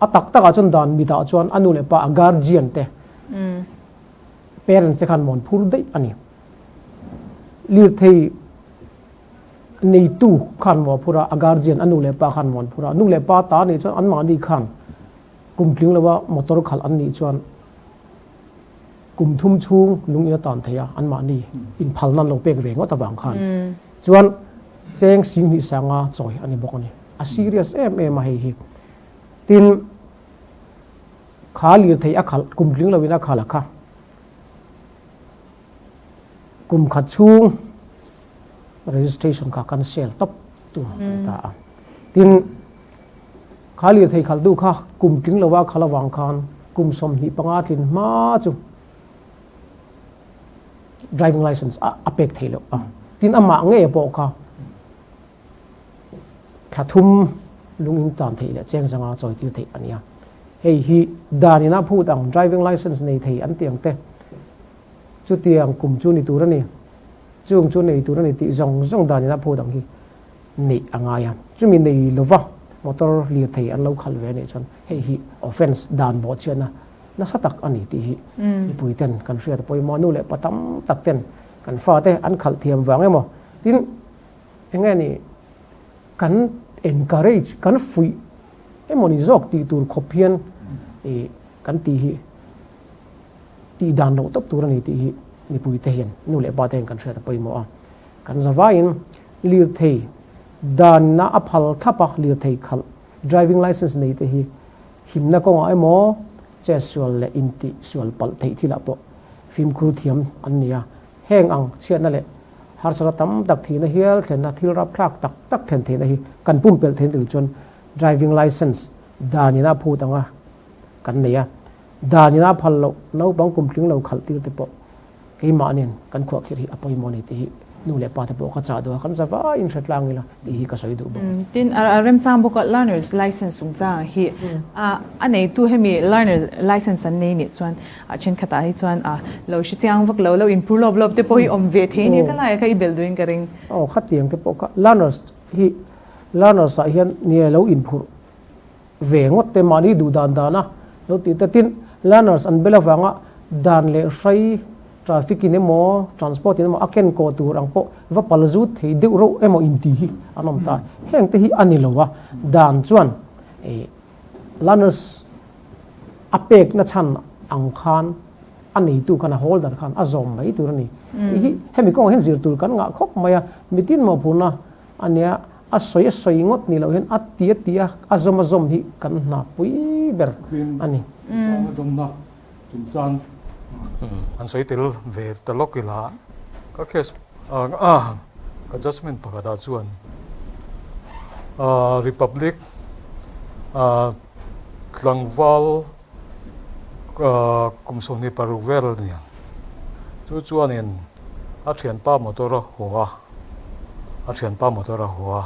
a tak takah chuan dan mitah chuan a nu leh pa a guardian te parents te khan mawn phur daih a ni. Lirthei neitu khan maw phur a, a guardian a nu leh pa khan mawn phur a, nu leh pa ta nih chuan anmahni khan kum tling lova motor khalh an nih chuan kum thum chhung lung in a tan thei a, anmahni inphalna an lo pek ve ngawt avang khan chuan cheng singhnih sanga chawi a ni bawk a ni. A serious em em a hei hi. Tin, kha lirthei a khalh kum tling loin a khalh a kha. Kum khat chhung registration kha cancel tawp tur a ni ta a. Tin, kha lirthei khalhtu kha kum tling lova khalh avang khan kum 25 tlin hma chu driving license a pek theih loh a. Tin, amah ngei pawh kha Thla thum lung in tan theih leh cheng zanga chawi tir theih a nia. Hei hi dan ina phut ang driving license nei thei an ti ang te. Chutiang kum chu ni tur a ni. Chung chu nei tur a ni tih zawng zawng dan ina phut ang hi neih a ngai a. Chumi nei lova motor lir thei an lo khalh ve a nih chuan hei hi offence dan bawhchhiatna nasa tak a ni tih hi mipui ten kan hriat a pawimawh a. Nu leh pa tam tak ten kan fate an khalh thiam vang emaw tin Enge ni kan encourage, kan fuih emaw ni zawk tih tur khawp hian ih kan tih hi tih dan loh tawp tur a ni tih hi mipui te hian nu leh pa te hian kan hriat a pawimawh a. Kan zavaiin lirthei danna a phal thlap a, lirthei khalh driving license nei te hi himna kawngah emaw chetsual leh intih sual palh theih thilah pawh fimkhur thiam an ni a. Heng ang chhiatna leh harsatna tam tak thihna hial thlenna thil rapthlak tak tak thlen theihna hi kan pumpelh theih tel chuan driving licence danin a phut anga kan nei a. Dan ina phal loh naupang kum tling lo khalh tir te pawh keimah nen kan khuahkhirh hi a pawimawh a ni tih hi nu leh pa te pawh ka chah duh a, kan za vaiin hre tlang ila tih hi ka sawi duh bawk. Tin, a remchang bawk a learners license chungchang hi a neitu hemi learner license an nei nih chuan a thenkhatah hi chuan a lo hre chiang vak lo, lo inphur lawp lawp te pawh hi awm ve thei nia ka laiah kha i bel duhin ka ring. Aw khatiang te pawh kha learners hi learners ah hian nia lo inphurh ve ngawt te mahni duh dan dan a lo tih te tin learners an bel avanga dan leh hrai traffic in emaw transport in emaw a ken kawh tur ang pawh va pal zut thei deuh reuh emaw intih hi an awm ta heng te hi a ni lo a dan chuan ih learners a pek na chhan ang khan a neitu khan a holder khan a zawm mai tur a ni tih hi hemi kawngah hian zir tur kan ngah khawp mai a mitin mawhphurhna A nia, a sawi a sawi ngawt ni loh hian a ti a ti a, a zawm a zawm hi kan hna pui ber a ni. Sanga dawmna chungchang an sawi tel ve ta lawk ila, ka case ka judgement pakhatah chuan Republic tlangval kum 26 vel a ni ang. Chu chuanin a thianpa motor a haw a, a thianpa motor a haw a,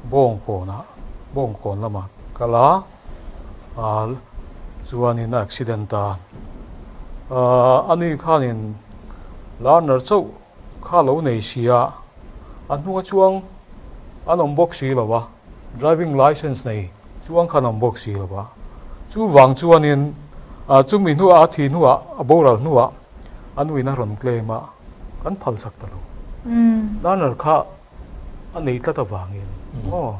Bawngkawnah, Bawngkawn lamah kal a, chuanin a accident a. Ani khanin learner chauh kha lo nei si a, a hnunga chuang an awm bawk si lo a, driving licence nei chuang khan awm bawk si lo a, chuvang chuanin chumi hnuah a thi hnuah a boral hnuah a nuin a rawn claim a, kan phal sak ta lo. Learner kha a nei tlat avangin aw,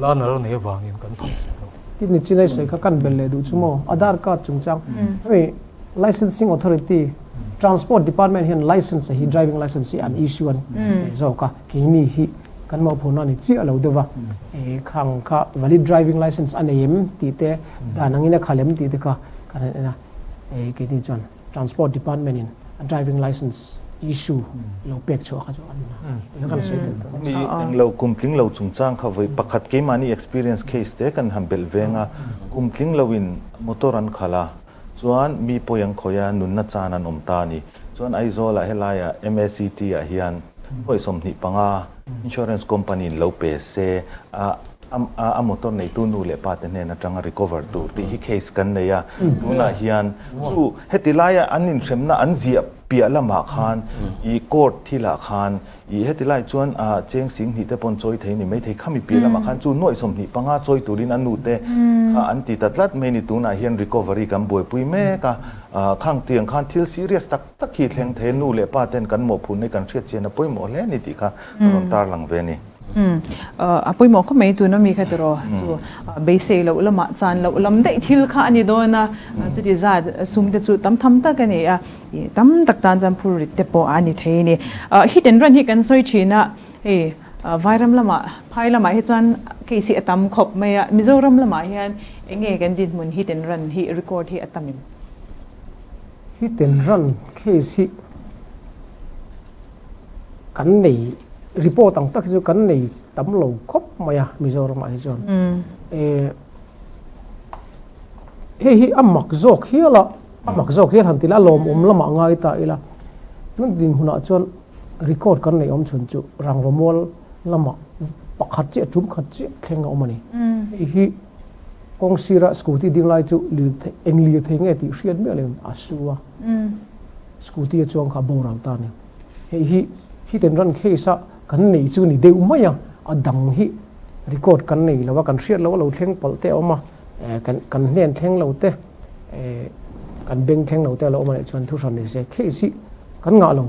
learner a nei avangin kan phal sak lo. Tih ni chin a i sawi kha kan bel leh duh chu maw? Aadhaar card chungchang hemi Licensing Authority, Transport Department hian license hi driving license hi an issue an nei zawk a, keini hi kan mawhphurhna a ni chiah lo deuh a, khang kha valid driving license a nei em tih te, dan angin a khal em tih te kha kan han en a, keini chuan Transport Department in a driving license issue lo pek chhuah kha chu an na kan sawi tel tawh. Mi englo kum tling lo chungchang kha vawi pakhat keimahni experience case te kan han belh veng a, kum tling lo in motor an khalh a, Chuan mi pawi an khawih a, nunna chan an awm ta a ni. Chuan Aizawlah helaia MACT ah hian nuaih 25 insurance company in lo pe se a a motor neitu nu leh pa te hnen atanga recover tur tih hi case kan nei a. Tunah hian chu heti laia an inhremna an ziah piah lamah khan i court thilah khan I heti lai chuan cheng 2000 te pawn chawi thei ni maithei khami piah lamah khan chu nuaih 25 chawi turin a nu te kha an ti ta tlat mai ni tunah hian recovery kan buaipui mek a, khang tiang khan thil serious tak tak hi thleng thei a nu leh pa ten kan mawhphurhna hi kan hriat chian a pawimawh hle a ni tih kha ka rawn tarlang ve a ni. A pawimawh khawp mai tuna mi kha tiraw chu beisei loh lamah chan loh lam daih thil kha a ni dawn a, chuti zat sum te chu tam tham tak a ni a. Tam tak tan chuan phur rit te pawh a ni thei a ni. Hit and run hi kan sawi thin a, hei Vairam lamah, phai lamah hi chuan case hi a tam khawp mai a, Mizoram lamah hian eng nge kan dinhmun hit and run hi record hi a tam em? Hit and run case hi kan nei report ang tak hi chu kan nei tam lo khawp mai a Mizoramah hi chuan. Hei hi a mak zawk hial a. A mak zawk hian han ti ila, a lawmawm lamah ngai ta ila, tun dinhmunah chuan record kan neih awm chhun chu rangvamual lamah pakhat chiah, tum khat chiah thleng a awm a ni. Hei hi kawng sira scooty ding lai chu lirthei, eng lirthei nge tih hriat miah loin a su a, scooty a chuang kha a boral ta a ni. Hei hi hit and run case a kan neih chu ni deuh mai a, a dang hi record kan nei lo a, kan hriat loh a lo thleng palh te a awm a, kan hnen thleng lo te, Kan beng thleng lo te a lo awm a nih chuan thu hran ni se case hi kan ngah lo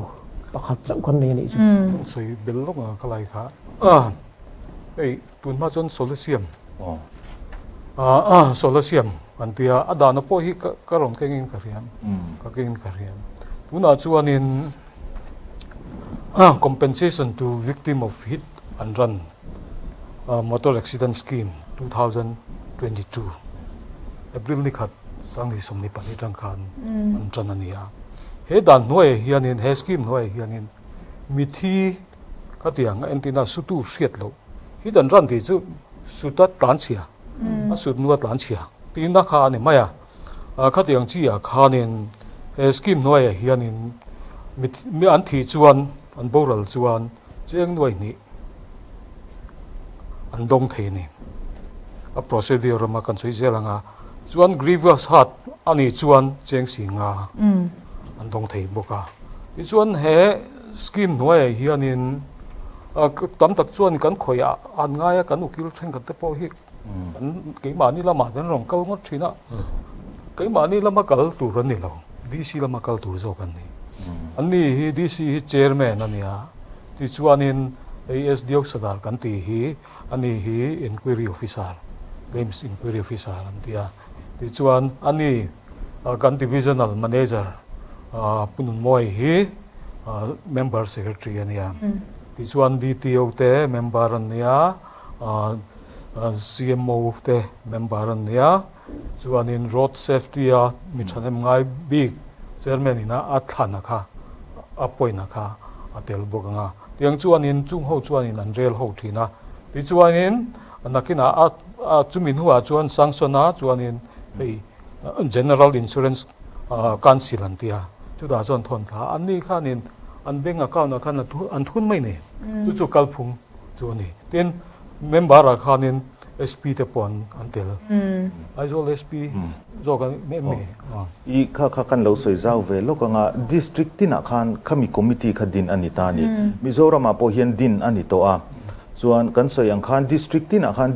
pakhat chauh kan nei a nih chu. Kan sawi bel lawk ang ka lai kha hei tun hma chuan Solasium Solasium kan tia a dahna pawh hi ka rawn keng in ka hria ka keng in ka hria tunah chuanin compensation to victim of hit and run Motor Accident Scheme 2022 April ni khat 2024 atang khan an tan a ni a. He dan hnuaiah hianin, he scheme hnuaiah hianin mithi ka ti ang entina sutu hriat loh hi dan ran tih chu suta tlanchhia, a sut hnua tlanchhia tihna kha a ni mai a. Khatiang chi ah khanin he scheme hnuaiah hianin mi an thih chuan an boral chuan cheng nuai hnih an dawng thei a ni. A procedure rama kan sawi zel ang a, chuan grievous hurt a nih chuan cheng si nga an dawng thei bawk a. Tichuan he scheme hnuaiah hianin tam tak chuan kan khawih ah an ngai a, kan ukil thenkhat te pawh hi Kan keimahni lamah kan rawn kal ngawt thin a, keimahni lama kal tur an ni lo, DC lama kal tur zawk an ni. An ni hi DC hi chairman a nia, tichuanin hei SDO Sadar kan tih hi a ni hi enquiry officer, claims enquiry officer an ti a. Tichuan a ni kan divisional manager Pu Nunmawi hi member secretary a nia. Tichuan DTO te member an nia. CMO te member an ni a, chuanin Road Safety a mi thahnem ngai bik Chairman ina a thlan a kha a point a kha a tel bawk ang a. Tiang chuanin chung ho chuanin an rel ho thin a, tichuanin nakinah a chumi hnuah chuan sanction a chuanin hei General Insurance Council an ti a, chutah chuan thawn thla an ni khanin an bank account ah khan an thun mai ni, chu chu kalphung chu a ni. Tin, member ah khanin SP te pawh an tel. Aizawl SP zawk an em ni? I kha kha kan lo sawi zau ve lawk ang a, District tinah khan khami committee kha din a ni ta a ni. Mizoram ah pawh hian din a ni tawh a. Chuan kan sawi ang khan District tinah khan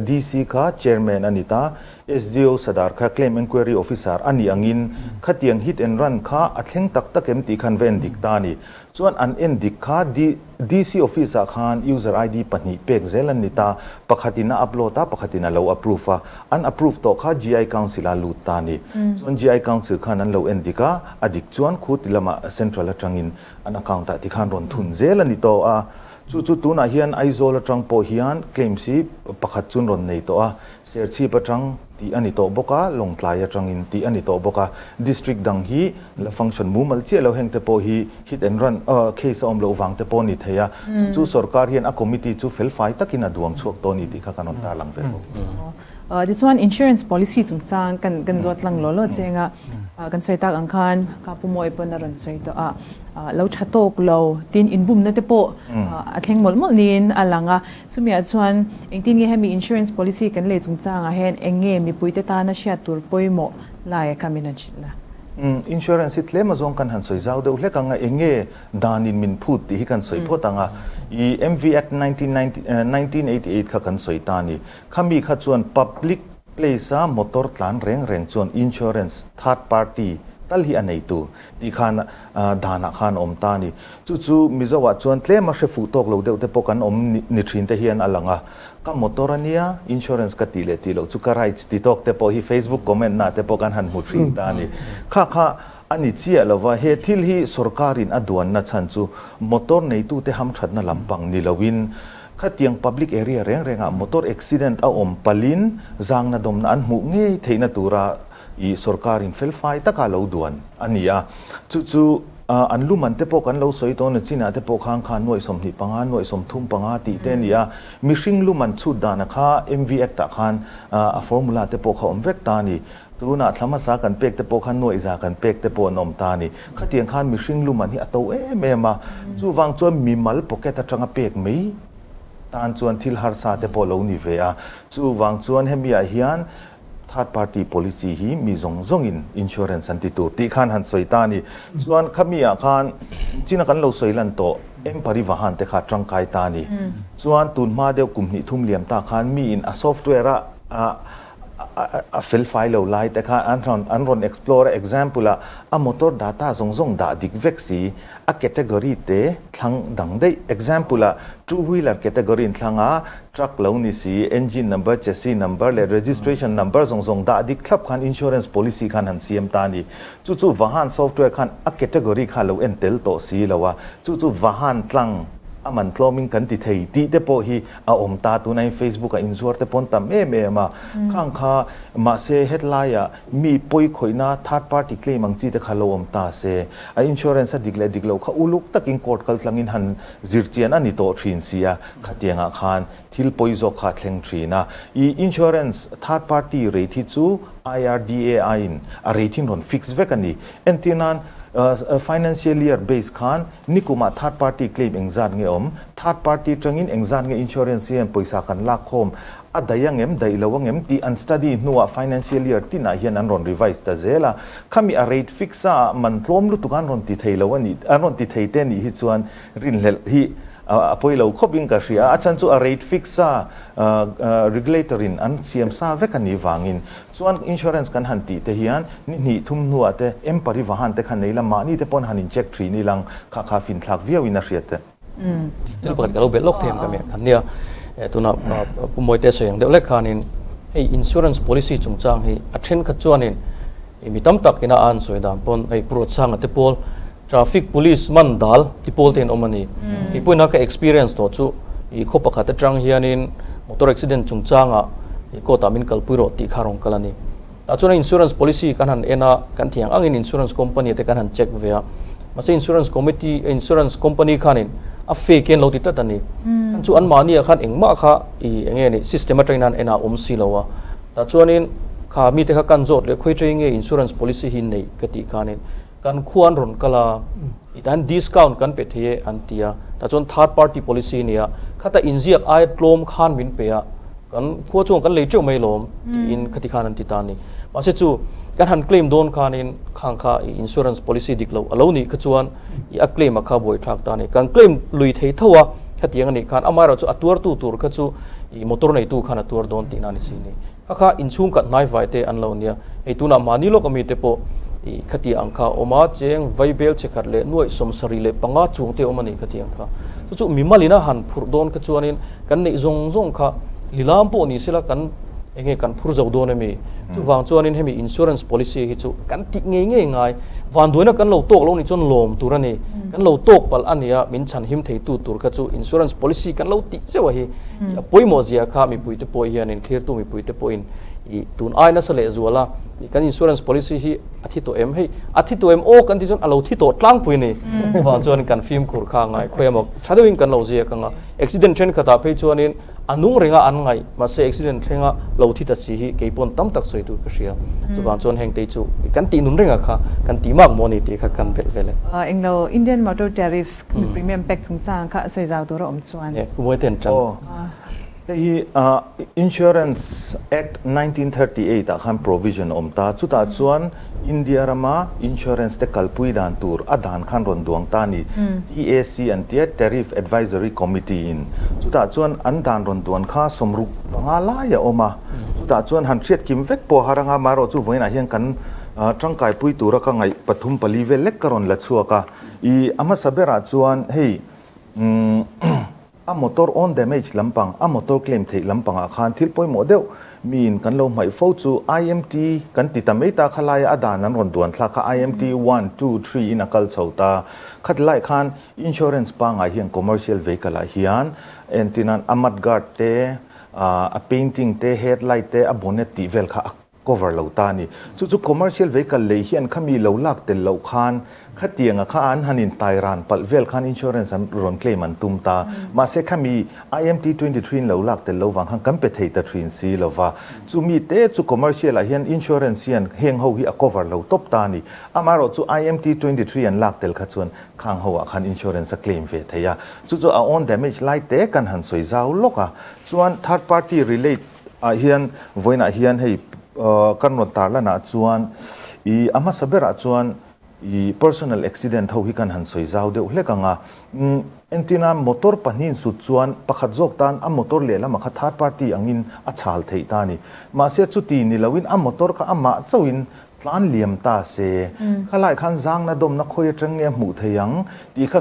DC kha Chairman a ni ta, SDO Sadar kha Claim Enquiry Officer a nih angin khatiang hit and run kha a thleng tak tak em tih khan va en dik ta a ni. Chuan an en dik kha DC office ah khan user ID pahnih pek zel an ni ta, pakhatin a upload a, pakhatin a lo approve a, an approve tawh kha GI Council ah lut ta a ni. Chuan GI Council khan an lo en dik a, a dik chuan khu ti lamah central atangin an account ah ti khan rawn thun zel a ni tawh a. Chu chu tunah hian Aizawl atang pawh hian claims hi pakhat chu an rawn nei tawh a, Serchhip atang tih a ni tawh bawk a, Lawngtlai atangin tih a ni tawh bawk a. District dang hi la function mumal chiah lo heng te pawh hi hit and run case a awm loh vang te pawh a ni thei a. Chu chu sorkar hian a committee chu felfai takin a duang chhuak tawh a ni tih kha kan rawn tarlang ve bawk. Tichuan insurance policy chungchang kan kan zawt lang law law cheng a, kan sawi tak ang khan ka Pu Mawi pawn a rawn sawi tawh a, lo tha tawk lo tin inbumna te pawh a thleng mawlh mawlh niin a lang a. Chumiah chuan engtin nge hemi insurance policy kan lei chungchangah hian eng nge mipuite tana hriat tur pawimawh lai a kha min han hrilh a? Umm, insurance hi tlem azawng kan han sawi zau deuh hlek ang a, eng nge danin min phut tih hi kan sawi phawt ang a. I MV Act 1988 kha kan sawi ta a ni. Khami kha chuan public place a motor tlan reng reng chuan insurance third party tal hi a nei tur tih khan danah khan a awm ta a ni. Chu chu Mizoah chuan tlem a hre fuh tawk lo deuh te pawh kan awm ni thin te hian a lang a, ka motor a nia, insurance ka tih leh tih loh chu ka rights ti tawk te pawh hi Facebook comment nah te pawh kan han hmu thin ta a ni. Kha kha a ni chiah lo va, he thil hi sorkarin a duanna chhan chu motor neitute hamthatna lampang ni loin khatiang public area reng rengah motor accident a awm palin zangna dawmna an hmuh ngei theihna tura I sorkarin felfai taka lo duan a ni a, chu chu an luman te pawh kan lo sawi tawn a, Chinah te pawh khan khan nuaih 25, nuaih 35 tih te a ni a, mihring luman chhut dana kha MV Act ah khan a formula te pawh kha awm vek ta a ni. Tunah thla hmasa kan pek te pawh khan nuaih za kan pek te pawh an awm ta a ni. Khatiang khan mihring luman hi a to em em a, chuvang chuan mimal pocket atanga pek mai tan chuan thil harsa te pawh lo ni ve a, chuvang chuan hemi ah hian Third party policy hi mi zawng zawngin insurance an ti tur tih khan han sawi ta a ni. Chuan khami ah khan china kan lo sawi lan tawh eng parivahan te kha tangkai ta a ni. Chuan tun hma deuh kum hnih thum liam ta khan mi in a software a a fel fai lo lai te kha an rawn an rawn explore a, example ah a motor data zawng zawng dah dik vek si a category te thlang dang daih, example ah two wheeler category in thlang a Truck lo ni si, engine number, chassis number leh registration number zawng zawng dah dik thlap khan insurance policy khan han siam ta a ni. Chu chu Vahan software khan a category kha lo en tel tawh si lo a, chu chu Vahan tlang A man tlawmin kan ti thei tih te pawh hi a awm ta. Tunah Facebook ah inzuar te pawh an tam em em a. Khang kha mahse hetlaiah mi pawi khawihna third party claim ang chi te kha lo awm ta se. A insurance a dik leh dik loh kha uluk takin court kal tlangin han zirchian a ni tawh thin si a. Khatiangah khan thil pawi zawk kha a thleng thin a. I insurance third party rate hi chu IRDAI in a rate hi an rawn fix vek a ni. Entirnan financial year base khan Nikumah third party claim engzat nge awm? Third party tangin engzat nge insurance hian pawisa kan lak khawm? A daih angem, daih lo angem tih an study hnuah financial year tinah hian an rawn revise ta zel a. Khami a rate fix a man tlawm lutuk an rawn ti thei lo a nih, an rawn ti thei te nih hi chuan rinhlelh hi a pawi lo khawp in ka hria a. A chhan chu a rate fix a regulator in an siam sa vek a nih vangin Chuan insurance kan han tih te hian ni hnih thum hnuah te empari vahan te kha nei la mahni te pawn han in check thin ilang kha kha fin thlak viau in a hriat e. Thil pakhat ka lo belh lawk thei ang ka miah khan nia tuna Pu Mawite sawi ang deuh lek khanin hei insurance policy chungchang hi a thenkhat chuanin mi tam tak ina a han sawi dan pawn hei Pu Ruatsanga te pawl Traffic police man dal ti pawl te in awm a ni. Kei pawhin a ka experience tawh chu i khaw pakhat atang hianin motor accident chungchangah i court ah min kalpui rawh tih kha rawn kal a ni. Tah chuan insurance policy kan han en a, kan thiang angin insurance company te kan han check ve a. Mahse insurance committee insurance company khanin a fake hian lo ti tlat a ni. Khan chu anmahni ah khan engmah kha i enge ni system atangin han en a awm si lo a. Tah chuanin kha mite kha kan zawt leh khawi tei nge insurance policy hi nei ka tih khanin Kan khua an rawn kal a, i tan discount kan pe thei e an ti a, tah chuan third party policy a ni a, khata inziak aia tlawm khan min pe a, kan khua chuan kan lei teuh mai lawm tiin khati khan an ti ta a ni. Mahse chu kan han claim dawn khanin khang kha i insurance policy dik lo a lo nih kha chuan i a claim a kha buaithlak ta a ni. Kan claim lui thei tho a, khatiang a nih khan amaherawh chu a tuartu tur kha chu i motor neitu khan a tuar dawn tihna a ni si ni. Kha kha inchhung khat hnai vai te an lo nia. Hei tunah mahni lawk ami te pawh i khati ang kha awm a, cheng vaibel che khat leh nuaih 75 chuang te awm a ni khati ang kha. Chu chu mimal ina han phurh dawn kha chuanin kan neih zawng zawng kha lilam pawh ni sela kan enge kan phur zo dawn ami. Chuvang chuanin hemi insurance policy hi chu kan tih ngei ngei ngai. Vanduaina kan lo tawk lo nih chuan lawm tur a ni. Kan lo tawk palh a nia min chhan him theitu tur kha chu insurance policy kan lo tih zeuh a hi. A pawimawh zia kha mipuite pawh hianin thlirtu mipuite pawhin i tun ai nasa leh zual a, kan insurance policy hi a thi tawh em? Hei a thi tawh em aw kan tih chuan a lo thi tawh tlangpui a ni. Chuvang chuan kan fimkhur kha a ngai khawi emaw tha deuhin kan lo ziak ang a, accident thenkhatah phei chuanin a nung renga an ngaih mahse accident thlenga lo thi ta chi hi kei pawn tam tak sawi tur ka hria. Chuvang chuan hengte chu kan tih nun renga kha kan tih mak maw ni tih kha kan belh vel e. Englo Indian Motor Tariff Khami premium pek chungchang kha sawi zau tur a awm chuan. Umawi ten tan. Aw. Hei hi Insurance Act 1938 ah khan provision a awm ta. Chutah chuan India rama insurance te kalpui dan tur a dan khan rawn duang ta a ni. TAC an tia, Tariff Advisory Committee in. Chutah chuan an dan rawn duan kha 65 lai a awm a. Chutah chuan han hriat kim vek pawh a har anga, amaherawhchu chu vawiinah hian kan tangkaipui tura ka ngaih pathum pali vel lek ka rawn la chhuak a. I a hmasa berah chuan hei umm a motor own damage lampang, a motor claim theih lampangah khan thil pawimawh deuh miin kan lo hmaih fo chu IMT kan ti ta mai ta kha laia a dan an rawn duan thlak kha IMT one, two, three in a kal chho ta. Khat lai khan insurance pangai hian commercial vehicle ah hian entirnan a mud guard te, a painting te, headlight te, a bonnet tih vel kha a cover lo ta a ni. Chu chu commercial vehicle lei hian khami lo lak tel loh khan khatianga kha an han in tai ran palh vel khan insurance an rawn claim an tum ta. Mahse khami IMT 23 in lo lak tel lo vang khan kan pe thei ta thin si lo va. Chu mi te chu commercial ah hian insurance hian heng ho hi a cover lo tawp ta a ni. Amaherawh chu IMT 23 an lak tel kha chuan khang ho ah khan insurance a claim ve thei a. Chu chu a own damage lai te kan han sawi zau lawk a. Chuan third party relate Ah hian vawiinah hian hei kan rawn tarlan ah chuan i a hmasa berah chuan i personal accident ho hi kan han sawi zau deuh hlek ang a. Entina motor pahnihin sut chuan pakhat zawk tan a motor lehlamah kha third party angin a chhal theih ta a ni. Mahse chuti ni loin a motor kha amah chauhin Tlan liam ta se, khalai khan zangna dawmna khawi atang nge hmuh thei ang tih kha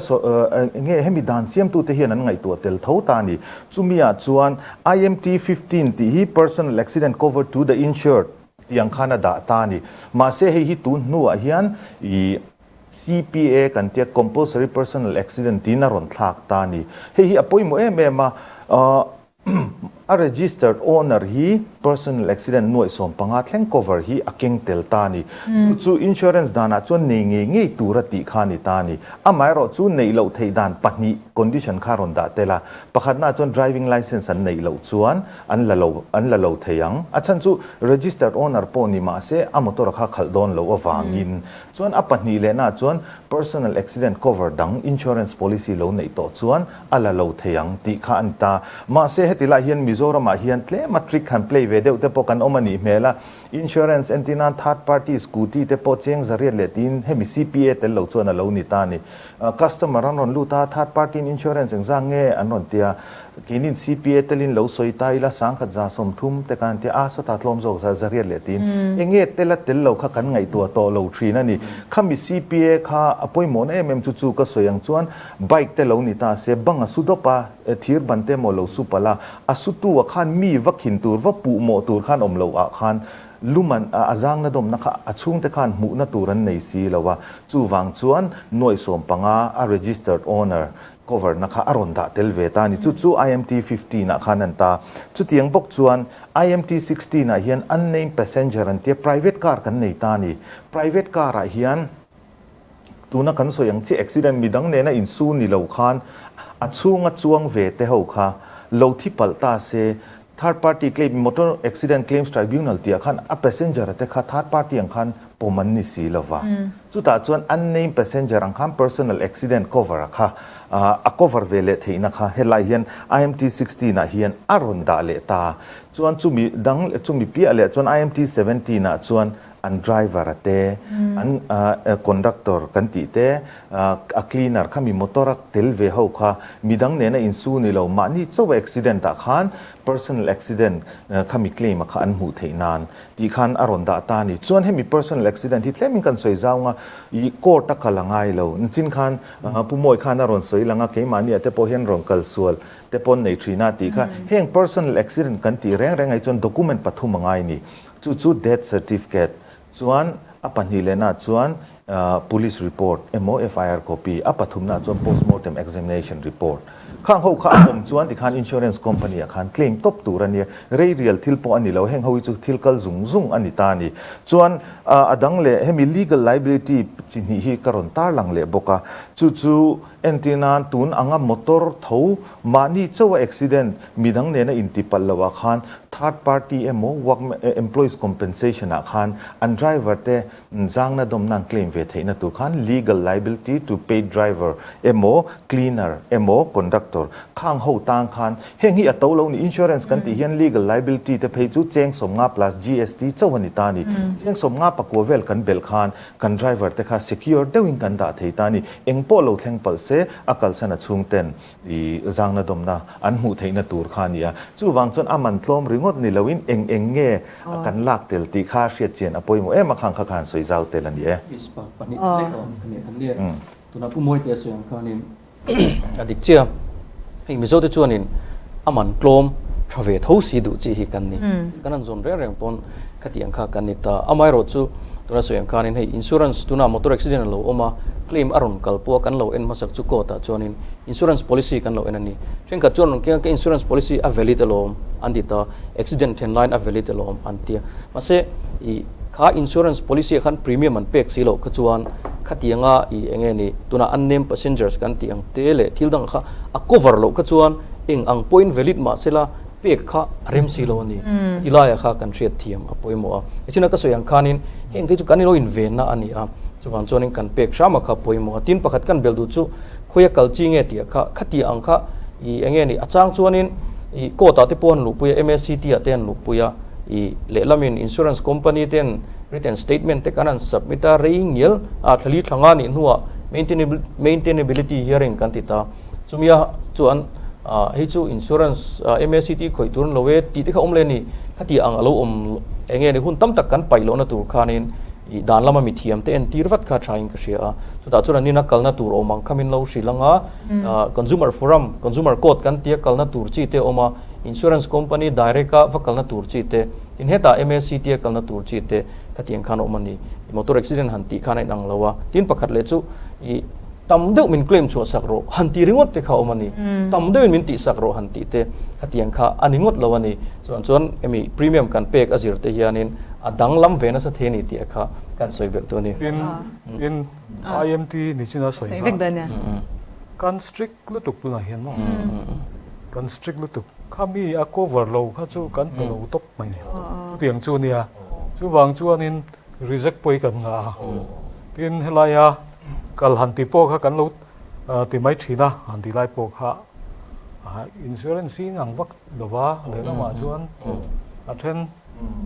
nge hemi dan siamtute hian an ngaihtuah tel tho ta a ni. Chumi ah chuan IMT 15 tih hi Personal Accident Cover to the Insured tih ang khan a dah ta a ni. Mahse hei hi tun hnuah hian ih. CPA kan tia Compulsory Personal Accident tiin a rawn thlak ta a ni. Hei hi a pawimawh em em a, a registered owner hi personal accident nuaih 15 thleng cover hi a keng tel ta a ni. Chu chu insurance danah chuan nei ngei ngei tur a tih kha a ni ta a ni. Amaherawh chu neih loh theih dan pahnih condition kha a rawn dah tel a. Pakhatnaah chuan driving licence an neih loh chuan an la lo an la lo thei ang. A chhan chu registered owner pawh ni mah se a motor kha khalh dawn loh avangin Chuan a pahnih lehna chuan personal accident cover dang insurance policy lo neih tawh chuan a la lo thei ang tih kha a ni ta. Mahse heti lai hian Mizoramah hian tlema trick han play ve deuh te pawh kan awm a nih hmel a. Insurance entir nan third party scooty te pawh cheng zariat leh tiin hemi CPA tel lo chuan a lo ni ta a ni. Customer an rawn lut a, third party in insurance engzah nge an rawn ti a. Keinin CPA telin lo sawi ta ila 1130 te khan tia a sawtah tlawm zawk za zariat leh tiin enge tela tel lo kha kan ngaihtuah tawh lo thin a ni. Khami CPA kha a pawimawhna em em chu chu ka sawi ang chuan bike te lo ni ta se bang a su dawp a, thir ban te emaw lo su palh a, a sutu ah khan mi va khin tur va puh mawh tur khan awm loh ah khan luman a zangna dawmna kha a chhungte khan hmuhna tur an nei si lo a, chuvang chuan nuaih 15 a registered owner cover na kha a rawn dah tel ve ta a ni. Chu chu IMT 15 ah khan an ta. Chutiang bawk chuan IMT 16 ah hian unnamed passenger an tia private car kan nei ta a ni. Private car ah hian tuna kan sawi ang chiah accident midang nena insu ni lo khan a chhunga chuang ve te ho kha lo thi palh ta se third party claim motor accident claims tribunal tih ah khan a passenger te kha third party ang khan pawm an ni si lo va. Chutah chuan unnamed passenger ang khan personal accident cover a kha a cover ve leh theihna kha helai hian IMT 16 ah hian a rawn dah leh ta. Chuan chumi dang chumi piah leh chuan IMT 17 ah chuan an driver a te, an conductor kan tih te, a cleaner kha mi motor a tel ve ho kha midang nena insu ni lo mahni chauh a accident ah khan personal accident khami claim a kha an hmuh theih nan Tih khan a rawn dah ta a ni. Chuan hemi personal accident hi tlemin kan sawi zau nga, ih court a kal a ngai lo. Nichin khan Pu Mawi khan a rawn sawi lang a, keimahni ah te pawh hian rawn kal sual te pawn nei thin a tih kha. Heng personal accident kan tih reng reng ah hi chuan document pathum a ngai a ni. Chu chu death certificate, chuan a pahnih lehna ah chuan Police report emaw FIR copy, a pathumna ah chuan postmortem examination report. Khang ho kha a awm chuan tikhan insurance company ah khan claim tawp tur a nia, rei rial thil pawh a ni lo, heng ho hi chu thil kal zung zung a ni ta a ni. Chuan a dang leh hemi legal liability chi hnih hi ka rawn tarlang leh bawk a, chu chu entir nan tun anga motor tho mahni chauh a accident midang nena intipalh loh ah khan third party emaw work employees compensation ah khan an driver te Zangna dawmna an claim ve theihna tur khan legal liability to paid driver emaw cleaner emaw conductor khang ho tang khan heng hi a to lo ni insurance kan tih hian legal liability te phei chu cheng 50 plus GST chauh a ni ta ni. Cheng 50 pakua vel kan belh khan kan driver te kha secure deuhin kan dah thei ta ni. Eng pawh lo thleng palh se a kalsan a chhungten I zangna dawmna an hmuh theihna tur kha a ni a. Chuvang chuan a man tlawm ringawt ni loin eng eng nge kan lak tel tih kha hriat chian a pawimawh em a khang kha khan sawi zau tel a ni e. Yes pa, pahnih lek a awm ka nia kan nia. Tunah Pu Mawite a sawi ang khanin a dik chiah. Hei Mizo te chuanin a man tlawm tha ve tho si duh chi hi kan ni. Kan han zawn reng reng pawn khati ang kha kan ni ta. Amaherawhchu tuna sawi ang khanin hei insurance tuna motor accident a lo awm a, claim a rawn kal pawh a kan lo en hmasak chu court ah chuanin insurance policy kan lo en a ni. Thenkhat chuan rawn keng a ka insurance policy a valid alawm an ti ta, accident then laiin a valid alawm an ti a. Mahse ih kha insurance policy ah khan premium an pek si loh kha chuan khatianga ih eng nge ni tuna unnamed passengers kan tih ang te leh thil dang kha a cover loh kha chuan eng ang pawhin valid mahsela pek kha a rem si lo a ni. Ti laiah kha kan hriat thiam a pawimawh a. Tichuan ka sawi ang khanin heng te chu kan ilo invenna a ni a, chuvang chuanin kan pek hrama kha pawimawh a. Tin pakhat kan bel duh chu khawia kal chi nge tih kha khati ang kha ih eng nge ni a chang chuanin ih court ah te pawh an luhpui a, MACT ah te an luhpui a, ih lehlamin insurance company ten written statement te kan han submit a, rei ngial a thlali thla nga nih hnuah maintainability hearing kan ti ta. Chumia chuan hei chu insurance MACT khawih tur an lo e tih te kha awm le ni. Khati ang a lo awm eng nge ni hun tam tak kan paih lohna tur khanin ih dan lama mithiam te entir vat kha thain ka hria a. Chutah chuan an nina kalna tur awm ang kha min lo hrilh ang a, consumer forum, consumer court kan tia kalna tur chi te awm a, insurance company direct a va kalna tur chi te, tin hetah MACT a kalna tur chi te. Khatiang khan a awm a ni. Motor accident han tih khan a inang lo a. Tin pakhat leh chu i tam deuh min claim chhuah sak rawh han ti ringawt te kha a awm a ni. Tam deuhin min tih sak rawh han tih te khatiang kha a ni ngawt lo a ni. Chuan chuan hemi premium kan pek a zir te hianin a danglam ve nasa thei a ni tih kha kan sawi belh tu a ni. Tin, tin IMT nichina sawi kha kan strict lutuk tunah hian maw? Kan strict lutuk. Kha mi a cover lo kha chu kan pe lo tawp mai ni. Chutiang chu a nia. Chuvang chuanin reject pawh hi kan ngah a. Tin helaia kal han ti pawh kha kan lo ti mai thin a, han ti lai pawh kha insurance hi ngang vak lo va, lehlamah chuan a then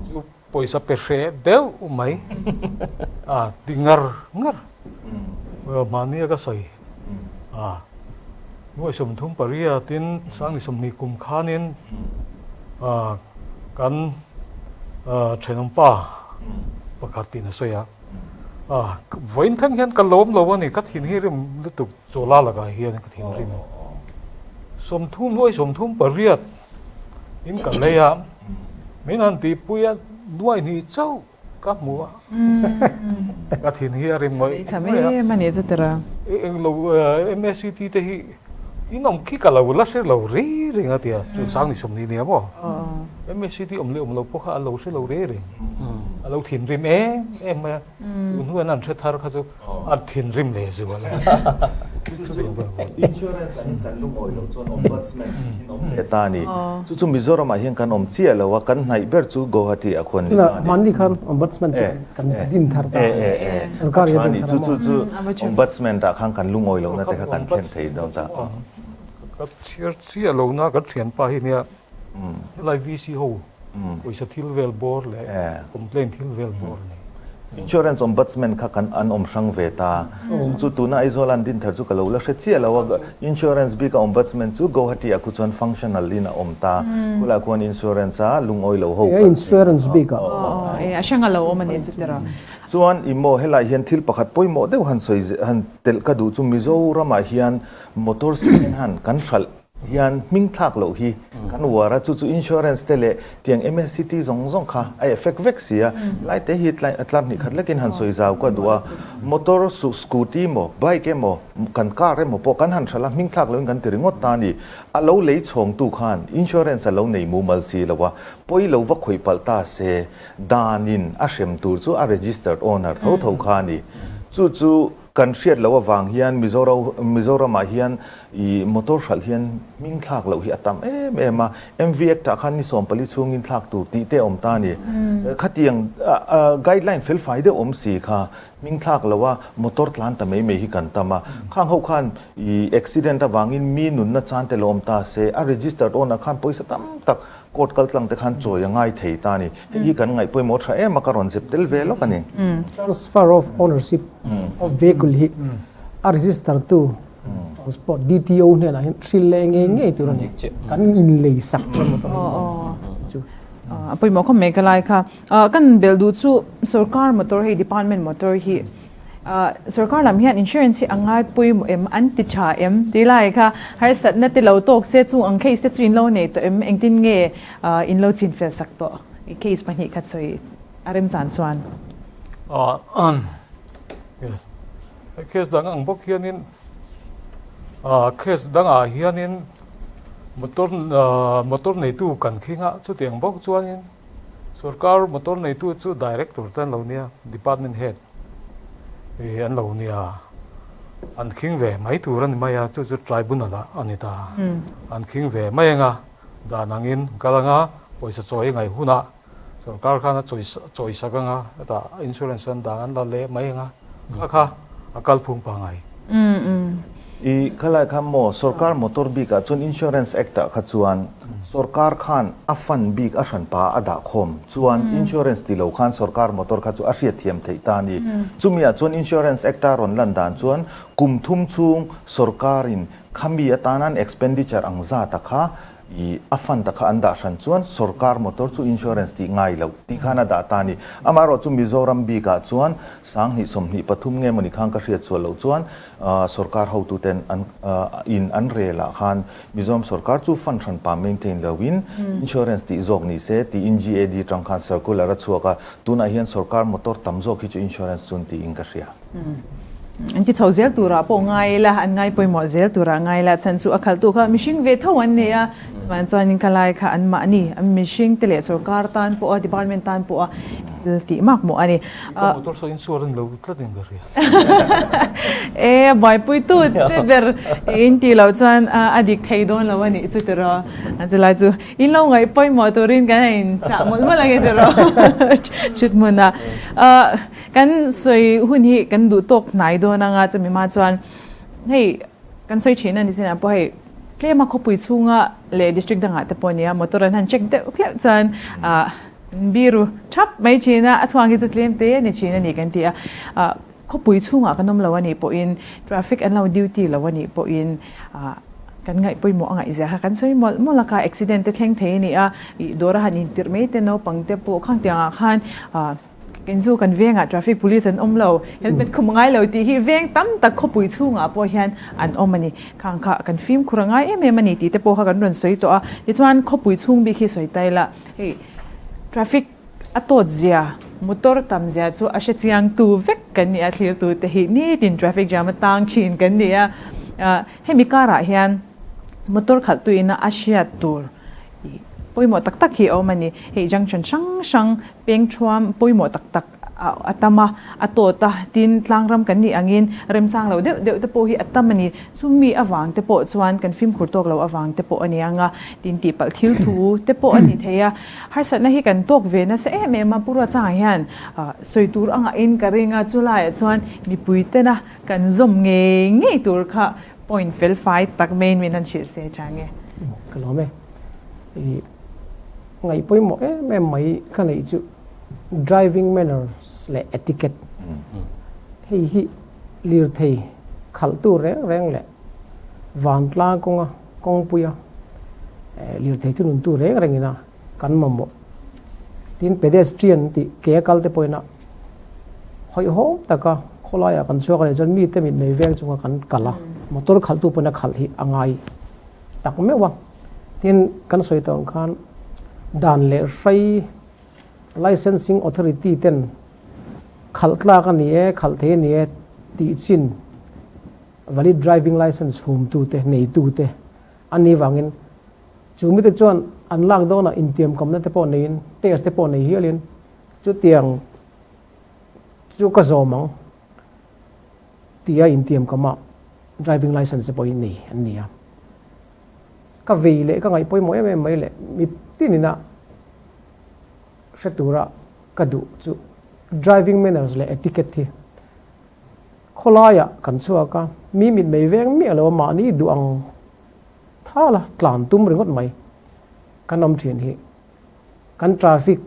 chu Pawisa pe hreh deuh mai a ti ngar ngar. Mahnia ka sawi a, nuai 38 tin sangni 20 kum khanin kan thenawmpa pakhat tiin a sawi a, vawiin thleng hian ka lawm lo a ni, ka thin hi rim lutuk chawla lakah hian ka thinrim. 30 nuai 38 In ka lei a, min han tihpui a, nuai hnih chauh ka hmu a, ka thin hi a rim ngawih ngawih a. Englo MACT te hi in awm khi ka lo la hre lo rei reng a tia, chu sang ni 20 nia maw? MACT awm leh awm lo pawh kha a lo hre lo rei reng, a lo thinrim em em mai a. Tun hnuaiin an hre thar kha chu a thinrim leh zual a. Insurance ah hian kan lungawi loh chuan Ombudsman in awm leh ta a ni. Chu chu Mizoram ah hian kan awm chiah lo a, kan hnaih ber chu Guwahati ah khuan ni ta a ni. Mahni khan Ombudsman chu kan din thar ta a. Sorkar hi a din thar a maw? Chu chu Ombudsman ah khan kan lungawi lohna te kha kan thlen thei dawn ta. Ka chhiar chiah lohna kan thianpa hi nia Helai VC ho pawisa thil vel bawr leh complaint thil vel bawr a ni. Insurance Ombudsman kha kan an awm hrang ve ta. Chu chu tuna Aizawl an din thar chu ka lo la hre chiah lo a. Insurance bika Ombudsman chu Guwahati ah khu chuan functional in a awm ta. Khulai khuan insurance a lungawi lo ho kha. Insurance bik ah. A hrang a lo awm a ni chu tiraw. Chuan i maw helai hian thil pakhat pawimawh deuh han sawi han telh ka duh chu Mizoram ah hian motor second hand kan hralh hian hming thlak loh hi kan uar a, chu chu insurance te leh tiang MSCT zawng zawng kha a effect vek si a, lai te hi tlar hnih khat lekin han sawi zau ka duh a, motor scooty emaw bike emaw kan car emaw pawh kan han hralh a, hming thlak lohin kan ti ringawt ta a ni, a lo lei chhawngtu khan insurance a lo nei mumal si lo a, pawi lo va khawih palh ta se danin a hrem tur chu a registered owner tho tho kha a ni, chu chu Kan hriat loh avang hian Mizoramah hian i motor hralh hian hming thlak loh hi a tam em em a, MV Act ah khan ni 14 chhungin thlak tur tih te a awm ta a ni. Khatiang guideline felfai deuh awm si kha hming thlak loh a motor tlan ta mai mai hi kan tam a. Khang ho khan i accident avangin mi nunna chan te lo awm ta se, a registered owner khan pawisa tam tak Court kal tlang te khan chawi a ngai thei ta a ni. Hei hi kan ngaih pawimawh tha em a, ka rawn zep tel ve lawk a ni. Transfer of ownership of vehicle hi a register tu transport DTO hnenah hian hrilh leh ngei ngei tur a ni. Kan inlei sak chuan motor hi chu. A pawimawh khawp mai ka lai kha. Kan belh duh chu sorkar motor hei department motor hi Sorkar lam hian insurance hi a ngai pawimawh em, an ti tha em tih lai kha harsatna te lo tawk se chung ang case te chu in lo nei tawh em, engtin nge in lo chin fel sak tawh case pahnih khat sawi a remchan chuan. Yes, case dang ang bawk hianin case dangah hianin motor motor neitu kan khing a, chutiang bawk chuanin Sorkar motor neitu chu director te an lo nia, department head hi an lo nia, an khing ve mai tur a ni mai a, chu chu tribunal ah a ni ta, an khing ve mai anga dan angin kal anga pawisa chawi ngaih hunah sorkar khan a chawi sak anga hetah insurance an dan an la leh mai anga kha kha a kalphung pangai. I khalai kha maw sorkar motor bik ah chuan insurance act ah kha chuan sorkar khan a fund bik a hranpa a dah khawm chuan insurance ti lo khan sorkar motor kha chu a hriat thiam theih ta a ni. Chumi ah chuan insurance act a rawn lan dan chuan kum thum chhung sorkar in khami atan an expenditure ang zat a kha. I a fund a kha an dah hran chuan sorkar motor chu insurance tih ngai loh tih khan a dah ta a ni. Amaherawhchu Mizoram bikah chuan 20 23 nge mawni khan ka hriat sual loh chuan sorkar hotuten an in an rel ah khan Mizoram sorkar chu fund hran pa maintain loin insurance tih zawk ni se tiin GAD tang khan circular a chhuak a, tunah hian sorkar motor tam zawk hi chu insurance chun tiin ka hria. An ti chho zel turah pawh ngai ila, an ngai pawimawh zel turah ngai ila, chhan chu a khalhtu kha mihring ve tho an ni a, chuvang chuanin ka lai kha an mahni, an mihring te leh sorkar tan pawha department tan pawha thil tih mak mawh a ni. Ka motor saw insuar an lo tlat in ka hria. E, a buaipuitu te ber in tih loh chuan a dik thei dawn lo a nih chu tiraw. Chulai chu in lo ngaih pawimawh turin kan in chah mawlh mawlh ang e tiraw thuthmunah. Kan sawi hun hi kan duh tawk hnai dawn anga chumi hma chuan hei kan sawi thin a ni chinah pawh hei tlema khawpui chhunga leh district dangah te pawh nia motor an han check deuh hleuh chuan ah biru thap mai thin a, a chhuang hi chu tlem te a ni thin a ni kan ti a, ah khawpui chhungah kan awm lo a nih pawhin traffic an lo duty lo a nih pawhin ah kan ngaih pawimawh a ngaihzia kha kan sawi mawlh mawlh a kha accident te thleng thei a ni a, ih dawr a han intirh mai te naupang te pawh khang tiangah khan ah. Kei chu kan vengah traffic police an awm lo, helmet khum ngai lo tih hi veng tam tak khawpui chhungah pawh hian an awm a ni. Khang kha kan fimkhur a ngai em em a ni tih te pawh kha kan rawn sawi tawh a. Tichuan khawpui chhung bik hi sawi ta ila, hei traffic a tawt zia, motor tam zia chu a hre chiang tu vek kan ni a, thlirtu te hi nitin traffic jam a tang thin kan ni a. Hemi karah hian motor khalhtuina a hriat tur pawimawh tak tak hi a awm a ni. Hei junction hrang hrang peng thuam pawimawh tak tak a tam a, a tawt a, tin tlangram kan nih angin remchang lo deuh deuh te pawh hi a tam a ni. Chumi avang te pawh chuan kan fimkhur tawk lo avang te pawh a ni ang a, tin tihpalh thil thu te pawh a ni thei a. Harsatna hi kan tawk ve nasa em em a, Pu Ruatchangah hian sawi tur a ngahin ka ring a, chulaiah chuan mipui tena Kan zawm ngei ngei tur kha point fel fai tak maiin min han hrilh se tha nge? Ka lawm e. I ngaih pawimawh em em mai ka neih chu driving manners leh etiquette. Hei hi lirthei khalhtu reng reng leh vantlang kawnga kawngpuia lirthei thununtu reng rengina kan mamawh. Tin pedestrian tih ke a kal te pawhin a hawihhawm taka khawlaiah kan chhuak a nih chuan mite mitmei veng chunga kan kal a, motor khalhtu pawhin a khalh hi a ngai tak meuh a. Tin kan sawi tawh ang khan dan leh hrei licensing authority ten khalh tlak a ni e, khalh thei a ni e tih chin valid driving licence humtute, neitute a nih vangin Chu mite chuan an lak dawnah intiamkamna te pawh neiin, test te pawh nei hialin chutiang chu ka zawm ang tia intiamkama driving licence te pawhin nei an ni a. Ka vei leh ka ngaih pawimawh em em mai leh mi tinina hre tura ka duh chu driving manners leh etiquette hi khawlaiah kan chhuak a, mi mitmei veng miah lo a mahni duh ang Thala tlan tum ringawt mai kan awm thin hi kan traffic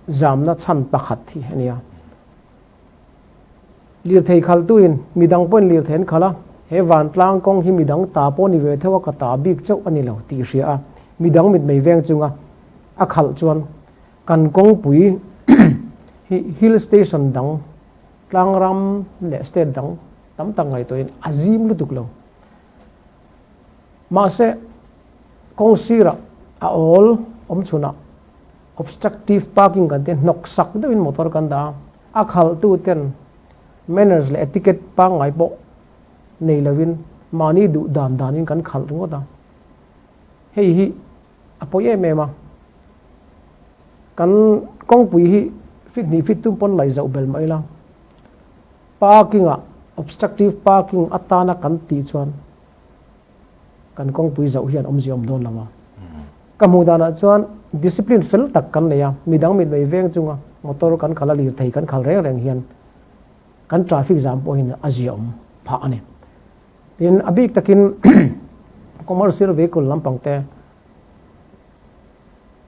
zamna chhan pakhat hi a nia. Lirthei khaltuin midang pawhin lirthei an khalh a, he vantlang kawng hi midang ta pawh ni ve theuh a ka ta bik chauh a ni lo tih hria a, midang mitmei veng chunga a khalh chuan kan kawngpui hi hill station dang tlangram leh state dang tam tak ngaihtuahin a zim lutuk lo. Mahse, kawng sirah a awl awm chhunah obstructive parking kan tih hnawk sak deuhin motor kan dah a, a khalhtu ten manners leh etiquette pangngai pawh nei lovin mahni duh dan danin kan khalh ringawt a. Hei hi a pawi em em a, kan kawngpui hi fit hnih fit tum pawn laih zauh bel mah ila, Parking-ah obstructive parking atana kan tih chuan kan kawngpui zauh hian awmzia awm dawn lo a. Ka hmuh danah chuan discipline fel tak kan nei a, midang mitmei veng chunga motor kan khalh a lirthei kan khalh reng reng hian kan traffic jam pawh hian a ziaawm phah a ni. Tin, a bik takin commercial vehicle lampang te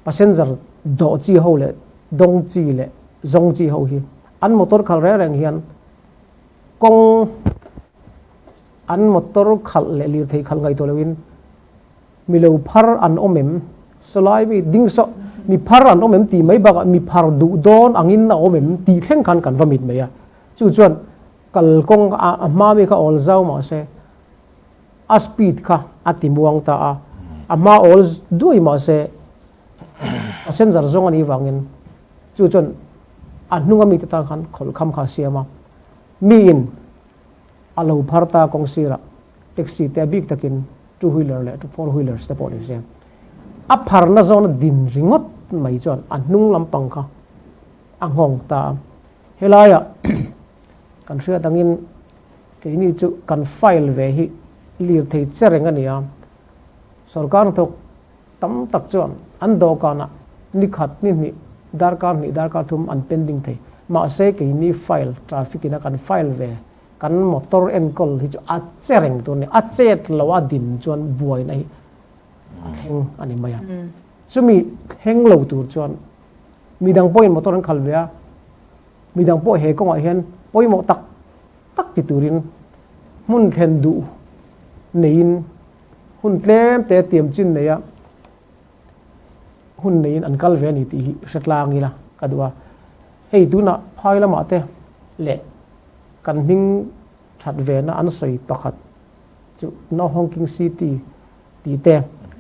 Passenger dawh chi ho leh dawng chi leh zawng chi ho hi an motor khalh reng reng hian kawng an motor khalh leh lirthei khalh ngaihtuah loin Mi lo phar an awm em? Sawlai mi ding saw mi phar an awm em tih mai bakah mi phar duh dawn angin a awm em tih thleng khan kan va mit mai a. Chu chuan kalkawng a hma mi kha awl zau mah se a speed kha a ti muang ta a, a hma awl duai mah se passenger zawng a nih vangin chu chuan a hnunga mite tan khan khawlhkham kha a siam a. Miin a lo phar ta kawng sirah taxi te a bik takin two wheeler leh four wheelers te pawh ni se a pharna zawna din ringawt mai chuan a hnung lampang kha a nghawng ta a. Helaiah kan hriat angin keini chu kan file ve hi lirthei che reng a ni a, sorkar hnathawk tam tak chuan an dawhkanah ni khat ni hnih darkar hnih darkar thum an pending thei. Mahse keini file traffic ina kan file ve kan motor enkawl hi chu a che reng tur a ni. A chet lo a din chuan buaina hi a thleng a ni mai a. Chumi thleng lo tur chuan midang pawhin motor an khal ve a, midang pawh he kawngah hian pawimawh tak tak ti turin hmun thlen duh neiin hun tlem te tiam chin neia hun neiin an kal ve a ni tih hi hre tlang ila ka duh a. Hei tunah phai lamah te leh kan hming that vena an sawi pakhat chu No Honking City tih te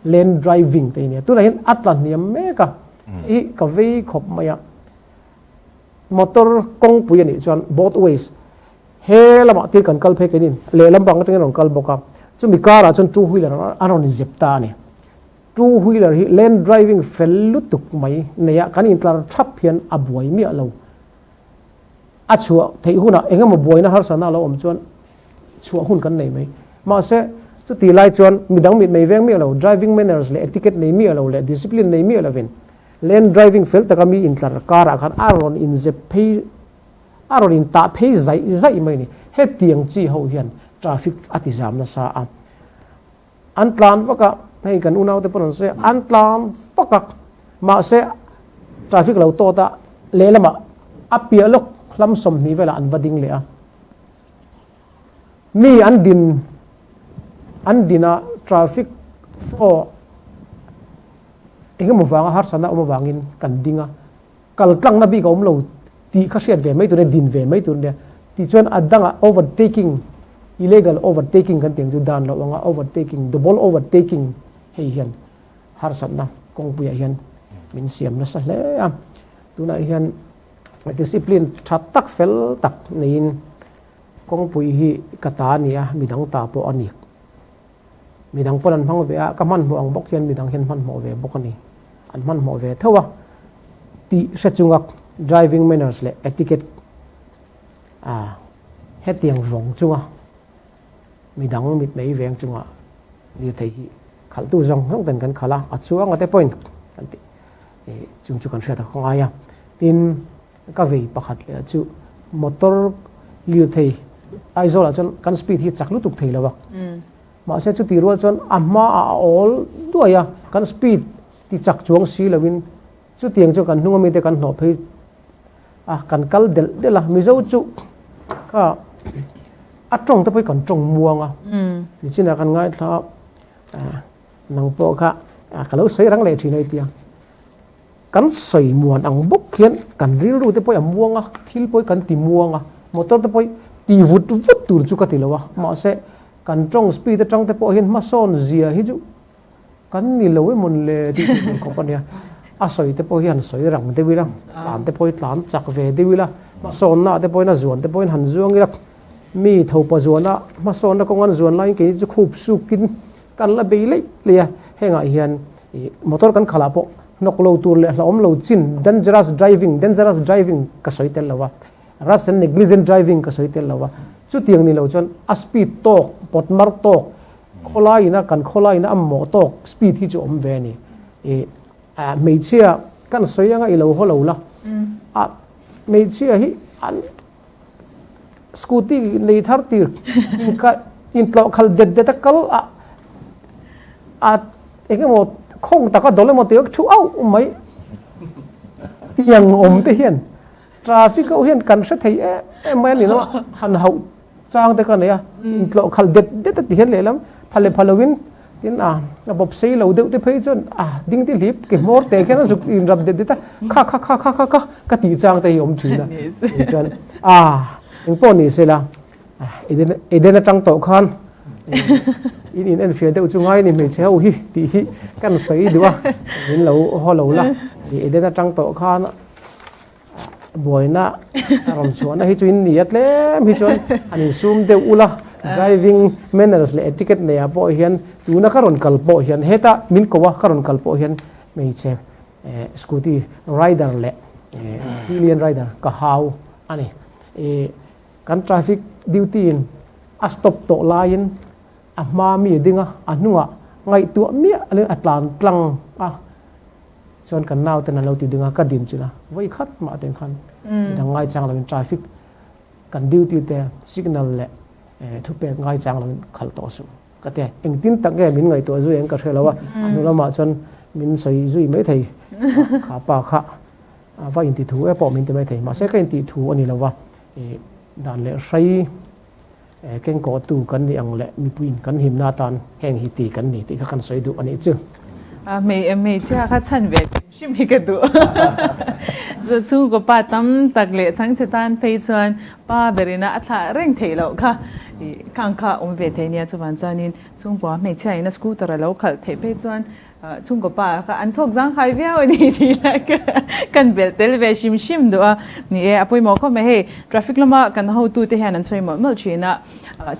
Lane Driving te hi nia. Tunah hian a tla hniam mek a, hei hi ka vei khawp mai a. Motor kawngpui a nih chuan both ways he lamah tir kan kal phei keinin lehlam bang atangin a rawn kal bawk a, chumi karah chuan two wheeler a rawn inzep ta a ni. Two wheeler hi lane driving fel lutuk mai neia kan intlar thap hian a buai miah lo. A chhuah theih hunah eng emaw buaina harsatna a lo awm chuan chhuah hun kan nei mai. Mahse, chuti lai chuan midang mit mei veng miah lo, driving manners leh etiquette nei miah lo leh discipline nei miah lovin lane driving fel taka mi intlar karah khan a rawn inzep phei a rawn intah phei zaih zaih mai a ni. Hetiang chi ho hian traffic a ti zam nasa a. An tlan vak a, hei kan unaute pawn an sawi a, an tlan vak a, mahse traffic lo tawt a, lehlamah a piah lawk hlam 20 velah an va ding leh a. Mi an din an din a, traffic flow engemaw vanga harsatna awm avangin kan ding a, kal tlangna bik a awm lo tih kha hriat ve mai tur a nia, din ve mai tur a nia. Tichuan a dangah overtaking, illegal overtaking kan tih ang chu dan loh anga overtaking, double overtaking hei hian harsatna kawngpuiah hian min siam nasa hle a. Tunah hian discipline tha tak fel tak neiin kawngpui hi ka ta a ni a, midang ta pawh a ni. Midang pawn an hmang ve a, ka hmanhmawh ang bawk hian midang hian hmanhmawh ve bawk a ni. An hmanhmawh ve tho a tih hre chunga driving manners leh etiquette a hetiang vawng chunga midang mitmei veng chunga lirthei hi khalhtu zawng zawng ten kan khalh a, a chuanga te pawhin kan tih chung chu kan hriat a khawngai a. Tin, ka vei pakhat leh chu motor lirthei Aizawlah chuan kan speed hi chak lutuk thei lo a, mahse chuti rual chuan a hmaah a awl duai a, kan speed ti chak chuang si loin chutiang chu kan hnung amite kan hnawh phei a, kan kal delh delh a, Mizo chu kha a tawng te pawh hi kan tawng muang a, nichinah kan ngaithla a, nang pawh kha ka lo sawi rang leh thin a i tia. Kan sawi muan ang bawk hian kan rilru te pawh a muang a, thil pawh kan ti muang a, motor te pawh ti vut vut tur chu ka ti lo a, mahse kan tawng speed atang te pawh hian hmasawn zia hi chu kan ni lo emawn le tih tur tur khawp a nia. A sawi te pawh hi han sawi rang deuh ila, tlan te pawh hi tlan chak ve deuh ila, hmasawnna te pawhin a zuan te pawhin han zuang ila, mi thopa zuana hmasawnna kawng an zuan laiin keini chu khup sukin kan la bei leih leih a, hengah hian Ih motor kan khalh ah pawh hnawk lo tur leh hlauhawm lo chin dangerous driving dangerous driving ka sawi tel lo a, rash and negligent driving ka sawi tel lo a, chutiang ni lo chuan a speed tawk pawt mar tawk khawlai ina kan khawlai ina a mamawh tawk speed hi chu awm ve a ni. Ih hmeichhia kan sawi anga i lo haw lo la a hmeichhia hi an scooty nei thar tir intlawh khal det det a kal a a eng emaw khawng taka dawl emaw tih thu auh mai tiang awm te hian traffic ho hian kan hre thei em em mai a ni lo a han hauh chang te ka nei a intlawh khal det det a ti hian lehlam phal leh phal lovin. Tin a, a bawp sei lo deuh te phei chuan a ding ti hlip ke hmawr te khian a zuk in rap det det a, kha kha kha kha kha kha ka tih chang te hi awm thin a. Chuan a engpawh ni sela Eden Eden atang tawh khan in in enfiah deuh chu ngai ni hmeichhe ho hi tih hi kan sawi duh a, min lo haw lo la. Eden atang tawh khan buaina a rawn chhuahna hi chu in ni a tlem hi chuan an insum deuh ul a, driving manners leh etiquette neiah pawh hian tuna ka rawn kal pawh hian heta min ko a ka rawn kal pawh hian hmeichhe scooty rider leh pillion rider ka hau a ni. Kan traffic duty in a stop tawh laiin a hma mi a ding a, a hnungah ngaihtuah miah lo in a tlan tlang a. Chuan kan nauten an lo ti ding a, ka din chin a, vawi khat mah te khan midang ngaichang loin traffic kan duty te signal leh thupek ngaichang loin khalh tawh suh ka ti a, engtin tak nge min ngaihtuah zui ang ka hre lo a, a hnu lamah chuan min sawi zui mai thei kha pa kha va inti thu e pawh min ti mai thei, mahse ka intih thu a ni lo va, dan leh hrei Kengkawhtu kan nih ang leh mipuiin kan himna atan heng hi ti kan ni tih kha kan sawi duh a nih chu. Hmeichhia kha chhan ve hrim hrim hi ka duh. Chu chhungkaw pa tam tak leh chhangchhe tan phei chuan pa berina a thlah reng theih loh kha khang kha awm ve thei nia. Chuvang chuanin chhungkua hmeichhia in a scooter a lo khalh theih phei chuan Chhungkaw pa kha an chhawk zangkhai viau a ni tih lai kha kan belh tel ve hrim hrim duh a. Ni e, a pawimawh khawp mai. Hei, traffic lama kan hotute hian an sawi mawlh mawlh thin a,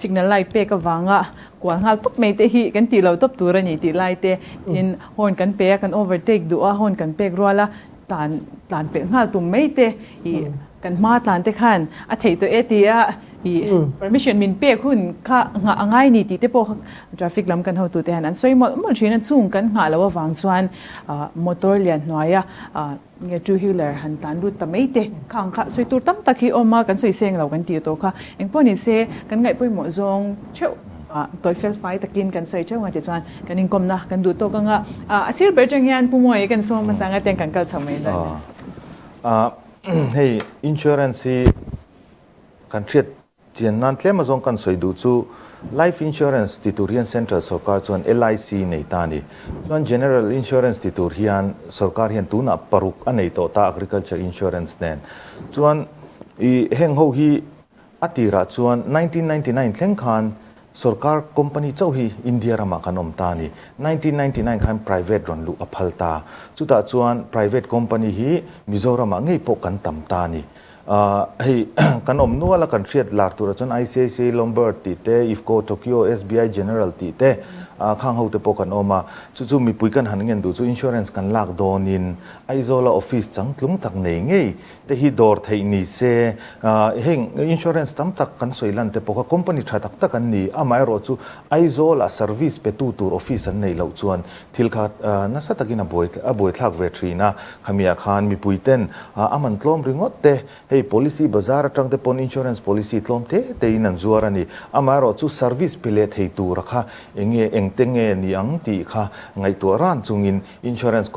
signal light pek avanga kual nghal tawp mai te hi kan tih lo tawp tur a ni tih lai te tin horn kan pe a, kan overtake duh a, horn kan pek rual a, tlan tlan pelh nghal tum mai te ih kan hma tlan te khan a theih tawh e tia ih permission min pek hun kha nghah a ngai ni tih te pawh traffic lam kan hotu te hian an sawi mawlh mawlh thin a, chung kan nghah loh avang chuan motor lian hnuaia nge two wheeler han tlan lut ta mai te khang kha sawi tur tam tak hi awm a, kan sawi seng lo kan tih tawh kha engpawh ni se kan ngaih pawimawh zawng theuh tawi fel fai takin kan sawi theuh ang tichuan Kan inkawmna kan duh tawk anga a sir ber atang hian Pu Mawia kan sawm hmasa anga tiang kan kal chho mai dawn. Hei insurance hi kan hriat chian nan tlem azawng kan sawi duh chu life insurance ti tur hian central sorkar chuan LIC nei ta a ni. Chuan general insurance ti tur hian sorkar hian tunah paruk a nei tawh ta agriculture insurance nen. Chuan i heng ho hi a tirah chuan 1999 thleng khan Sorkar company chauh hi India ramah kan awm ta a ni. 1999 khan private rawn luh a phal ta. Chutah chuan private company hi Mizoramah ngei pawh kan tam ta a ni. Hei kan awm nual a kan hriat lar turah chuan ICICI Lombard tih te, IFFCO Tokyo, SBI General tih te khang ho te pawh kan awm a. Chu chu mipui kan han ngen duh chu insurance kan lak dawnin Aizawla office changtlung tak nei ngei te hi dawr theih ni se, heng insurance tam tak kan sawi lan te pawh kha company tha tak tak an ni, amaherawh chu Aizawl ah service pe tu tur office an neih loh chuan thil kha nasa takin a buai a buaithlak ve thin a, khami ah khan mipui ten a man tlawm ringawt te, hei policy bazar atang te pawn insurance policy tlawm te te in an zuar a ni, amaherawh chu service pe leh thei tura kha enge engte nge ni ang tih kha ngaihtuah ran chungin Insurance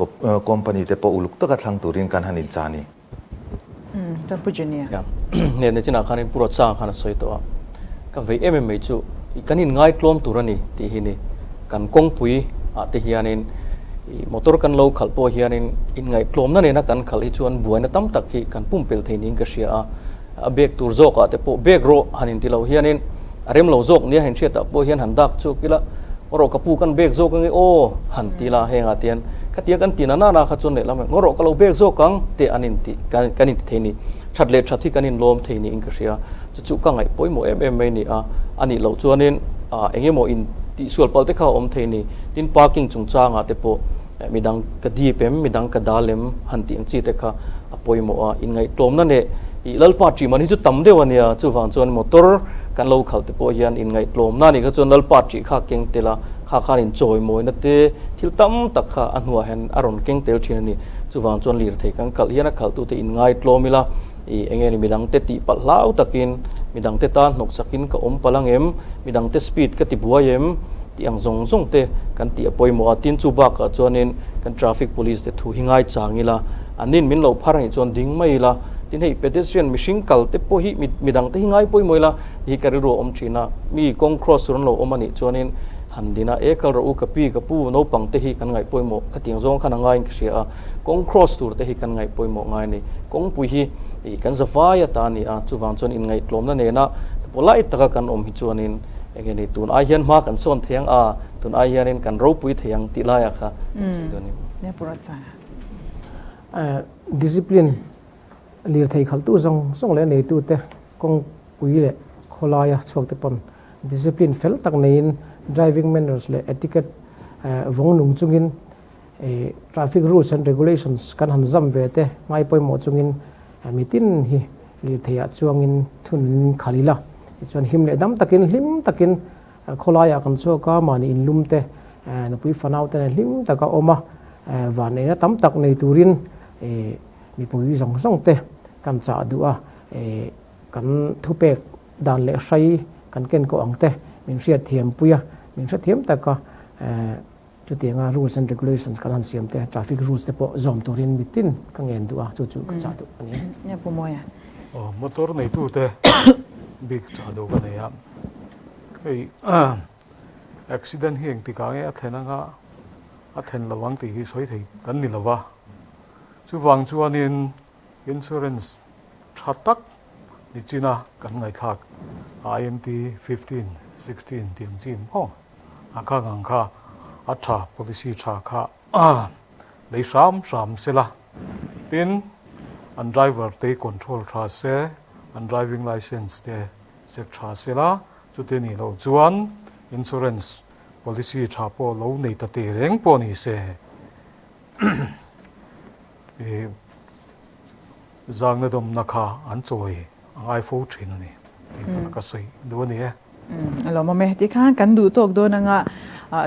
company te pawh uluk taka thlang turin kan han incha a ni. Chuan Pu Junior. Ya, nge nichinah khanin Pu Rawtsanga khan a sawi tawh a, ka vei em em mai chu kan inngai tlawm tur a ni tih hi ni. Kan kawngpui ah te hianin motor kan lo khalh pawh hianin inngaihtlawmna nena kan khalh hi chuan buaina tam tak hi kan pumpelh thei niin ka hria a. A bek tur zawkah te pawh bek rawh han inti loh hianin a rem lo zawk nia hriatah pawh hian han dak chhuak ila ngaw rawh ka pu kan bek zawk ange aw han ti la hengah tian khatia kan ti na na kha chuan lehlam ngaw rawh ka lo bek zawk ang teh an inti kan inti thei ni that leh that hi kan inlawm thei niin ka hria chu chu ka ngaih pawimawh em em mai ni a a nih loh chuanin eng emaw in tihsual palh te kha a awm thei ni tin parking chungchangah te pawh Midang ka dip em, midang ka dal em han tih ang chi te kha a pawimawh a, inngaihtlawmna leh ih Lalpa ṭih man hi chu tam deuh a nia, chuvang chuan motor kan lo khalh te pawh hian inngaihtlawmna a nih kha chuan Lalpa ṭih kha a keng tel a, kha khan inchawimawina te thil tam tak kha a hnuah hian a rawn keng tel ṭhin a ni. Chuvang chuan lirthei kan khalh hian a khalhtute inngaitlawm ila ih eng nge ni midangte tih palh hlau takin midangte tan hnawksakin ka awm palh ang em, midangte speed ka ti buai em? Tih ang zawng zawng te kan tih a pawimawh a, tin chu bakah chuanin kan traffic police te thu hi ngai chang ila, an nin min lo phar anih chuan ding mai ila, tin hei pedestrian mihring kal te pawh hi midang te hi ngai pawimawh ila hi ka rilru a awm thin a, mi kawng cross tur an lo awm anih chuanin. Han din a, E kal rawh u ka pi, ka pu, naupang te hi kan ngaih pawimawh khatiang zawng khan a ngaiin ka hria a, kawng cross tur te hi kan ngaih pawimawh ngai a ni. Kawngpui hi ih kan za vai ata a ni a, chuvang chuan inngaihtlawmna nena polite taka kan awm hi chuanin enge ni tun ai hian hma kan sawn thei ang a, tun ai hianin kan ropui thei ang tih laiah kha kan sawi dawn a ni. Nia Pu Ruatsanga. Discipline lirthei khalhtu zawng zawng leh neitute kawngpui leh khawlaia chhuakte pawn Discipline fel tak neiin driving manners leh etiquette vawng nung chungin traffic rules and regulations kan han zam ve te ngai pawimawh chungin mitin hi lirtheiah chuangin thununin khal ila. Tichuan him leh dam takin hlim takin khawlaiah kan chhuak a, mahni inlum te nupui fanau te nen hlim taka awm a, vanneihna tam tak nei turin mipui zawng zawng te kan chah duh a, kan thupek Dan leh hrai kan ken koh ang te min hriat thiam pui a, min hrethiam tak a, chutianga rules and regulations kan han siam te, traffic rules te pawh zawm turin mitin ka ngen duh a, chu chu ka chah duh a ni. Nia Pu Mawia. Aw motor neitute bik chah duh ka nei a, hei accident hi engtikah nge a thlen anga a thlen lo ang tih hi sawi thei kan ni lo va, chuvang chuanin Insurance tha tak ni china kan ngaihthlak IMT 15, 16 tih ang chi maw a kha ngang kha a tha policy tha kha lei hram hram se la. Tin, an driver te control tha se, an driving license te check tha se la, chuti nih loh chuan insurance policy tha pawh lo nei ta teh reng pawh ni se. I zangna dawmna kha an chawi a ngai fo thin a ni tih kha ka sawi duh a ni e. A lawmawm e. Tikhan kan duh tawk dawn anga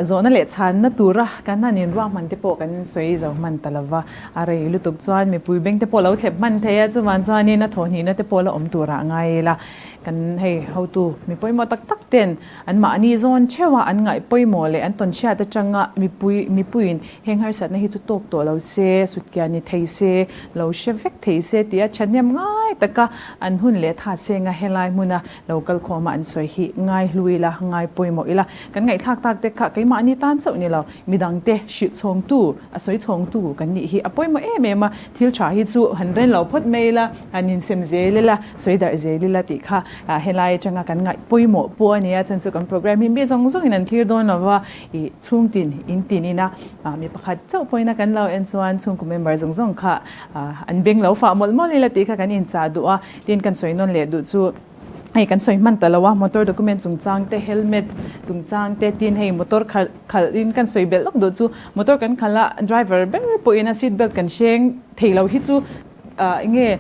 zawhna leh chhanna tura kan han inruahman te pawh kan sawi zo hman ta lova, a rei lutuk chuan mipui beng te pawh lo thlep hman thei a, chuvan chuanin a thawhhnihna te pawh la awm turah ngai ila kan hei hotu mi pawimawh tak tak ten anmahni zawn theuha an ngaih pawimawh leh an tawnhriat atanga mipui mipuiin Heng harsatna hi chu tawk tawh lo se, sutkian ni thei se, lo hre vek thei se tia thahnem ngai taka an hun leh tha senga helai hmuna lo kal khawma an sawi hi ngai hlu ila, ngai pawimawh ila. Kan ngaihthlak tak te kha keimahni tan chauh ni lo, midangte hrilh chhawngtu, a sawi chhawngtu kan nih hi a pawimawh em em a, thil tha hi chu han ren lo phawt mai ila, han insem zel ila, sawi darh zel ila tih kha helai atanga kan ngaih pawimawh pawh a ni a, chan chu kan program hi mi zawng zawngin an thlir dawn lova, I chhungtin in tin ina mi pakhat chauh pawhin a kan lo en chuan chhungkaw member zawng zawng kha an beng lo fah mawlh mawlh ila tih kha kan inchah duh a, tin kan sawi nawn leh duh chu hei kan sawi hman ta lo a, motor document chungchang te, helmet chungchang te, tin hei motor khalh khalh in kan sawi belh lawk duh chu motor kan khalh a driver ber pawhin a seat belt kan hreng thei lo hi chu Enge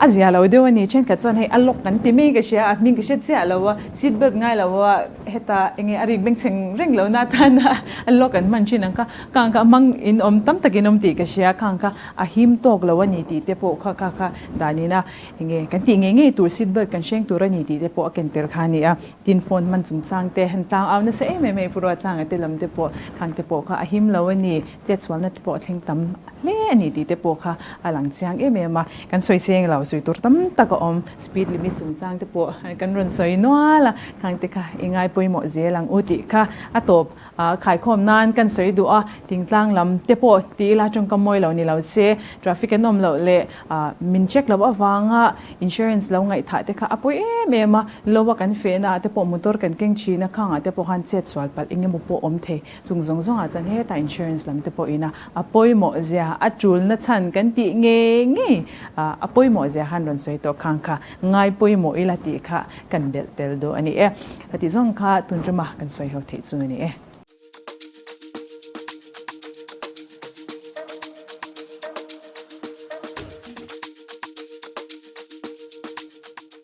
a zia lo deuh a ni, thenkhat chuan hei a lock kan ti mai ka hria, a hming ka hre chiah lo a, seat belt ngai lo a, heta enge a rik bengchheng reng lo na atana a lock an hman thin ang kha, khang kha hmang in awm tam takin awm tih ka hria, khang kha a him tawk lo a ni tih te pawh kha kha kha danin a enge kan tih ngei ngei tur seat belt kan hreng tur a ni tih te pawh a ken tel kha a ni a, tin phone hman chungchang te han tlang au nasa em em hei Pu Ruatsanga te lam te pawh khang te pawh kha a him lo a ni. Chetsualna te pawh a thleng tam hle a ni tih te pawh kha a lang chiang em em a. Kan sawi cheng lo, sawi tur tam tak a awm. Speed limit chungchang te pawh kan rawn sawi nual a, khang te kha i ngai pawimawh zel ang u tih kha a tawp khaikhawm nan kan sawi duh a. Thingtlang lam te pawh ti ila tawngkam mawi lo ni lo se, traffic an awm loh leh min check loh avanga insurance lo ngaihthah te kha a pawi em em a. Lo a kan fehna ah te pawh motor kan keng thin a, khangah te pawh khan chetsual palh eng emaw pawh awm thei. Chung zawng zawngah chuan hetah insurance lam te pawhin a a pawimawh zia, a tulna chhan kan tih ngei ngei a pawimawh zia khan rawn sawi tawh khang kha ngai pawimawh ila tih kha kan belh tel duh a ni e. Ka tih zawng kha tun tuma kan sawi ho theih chu a ni e.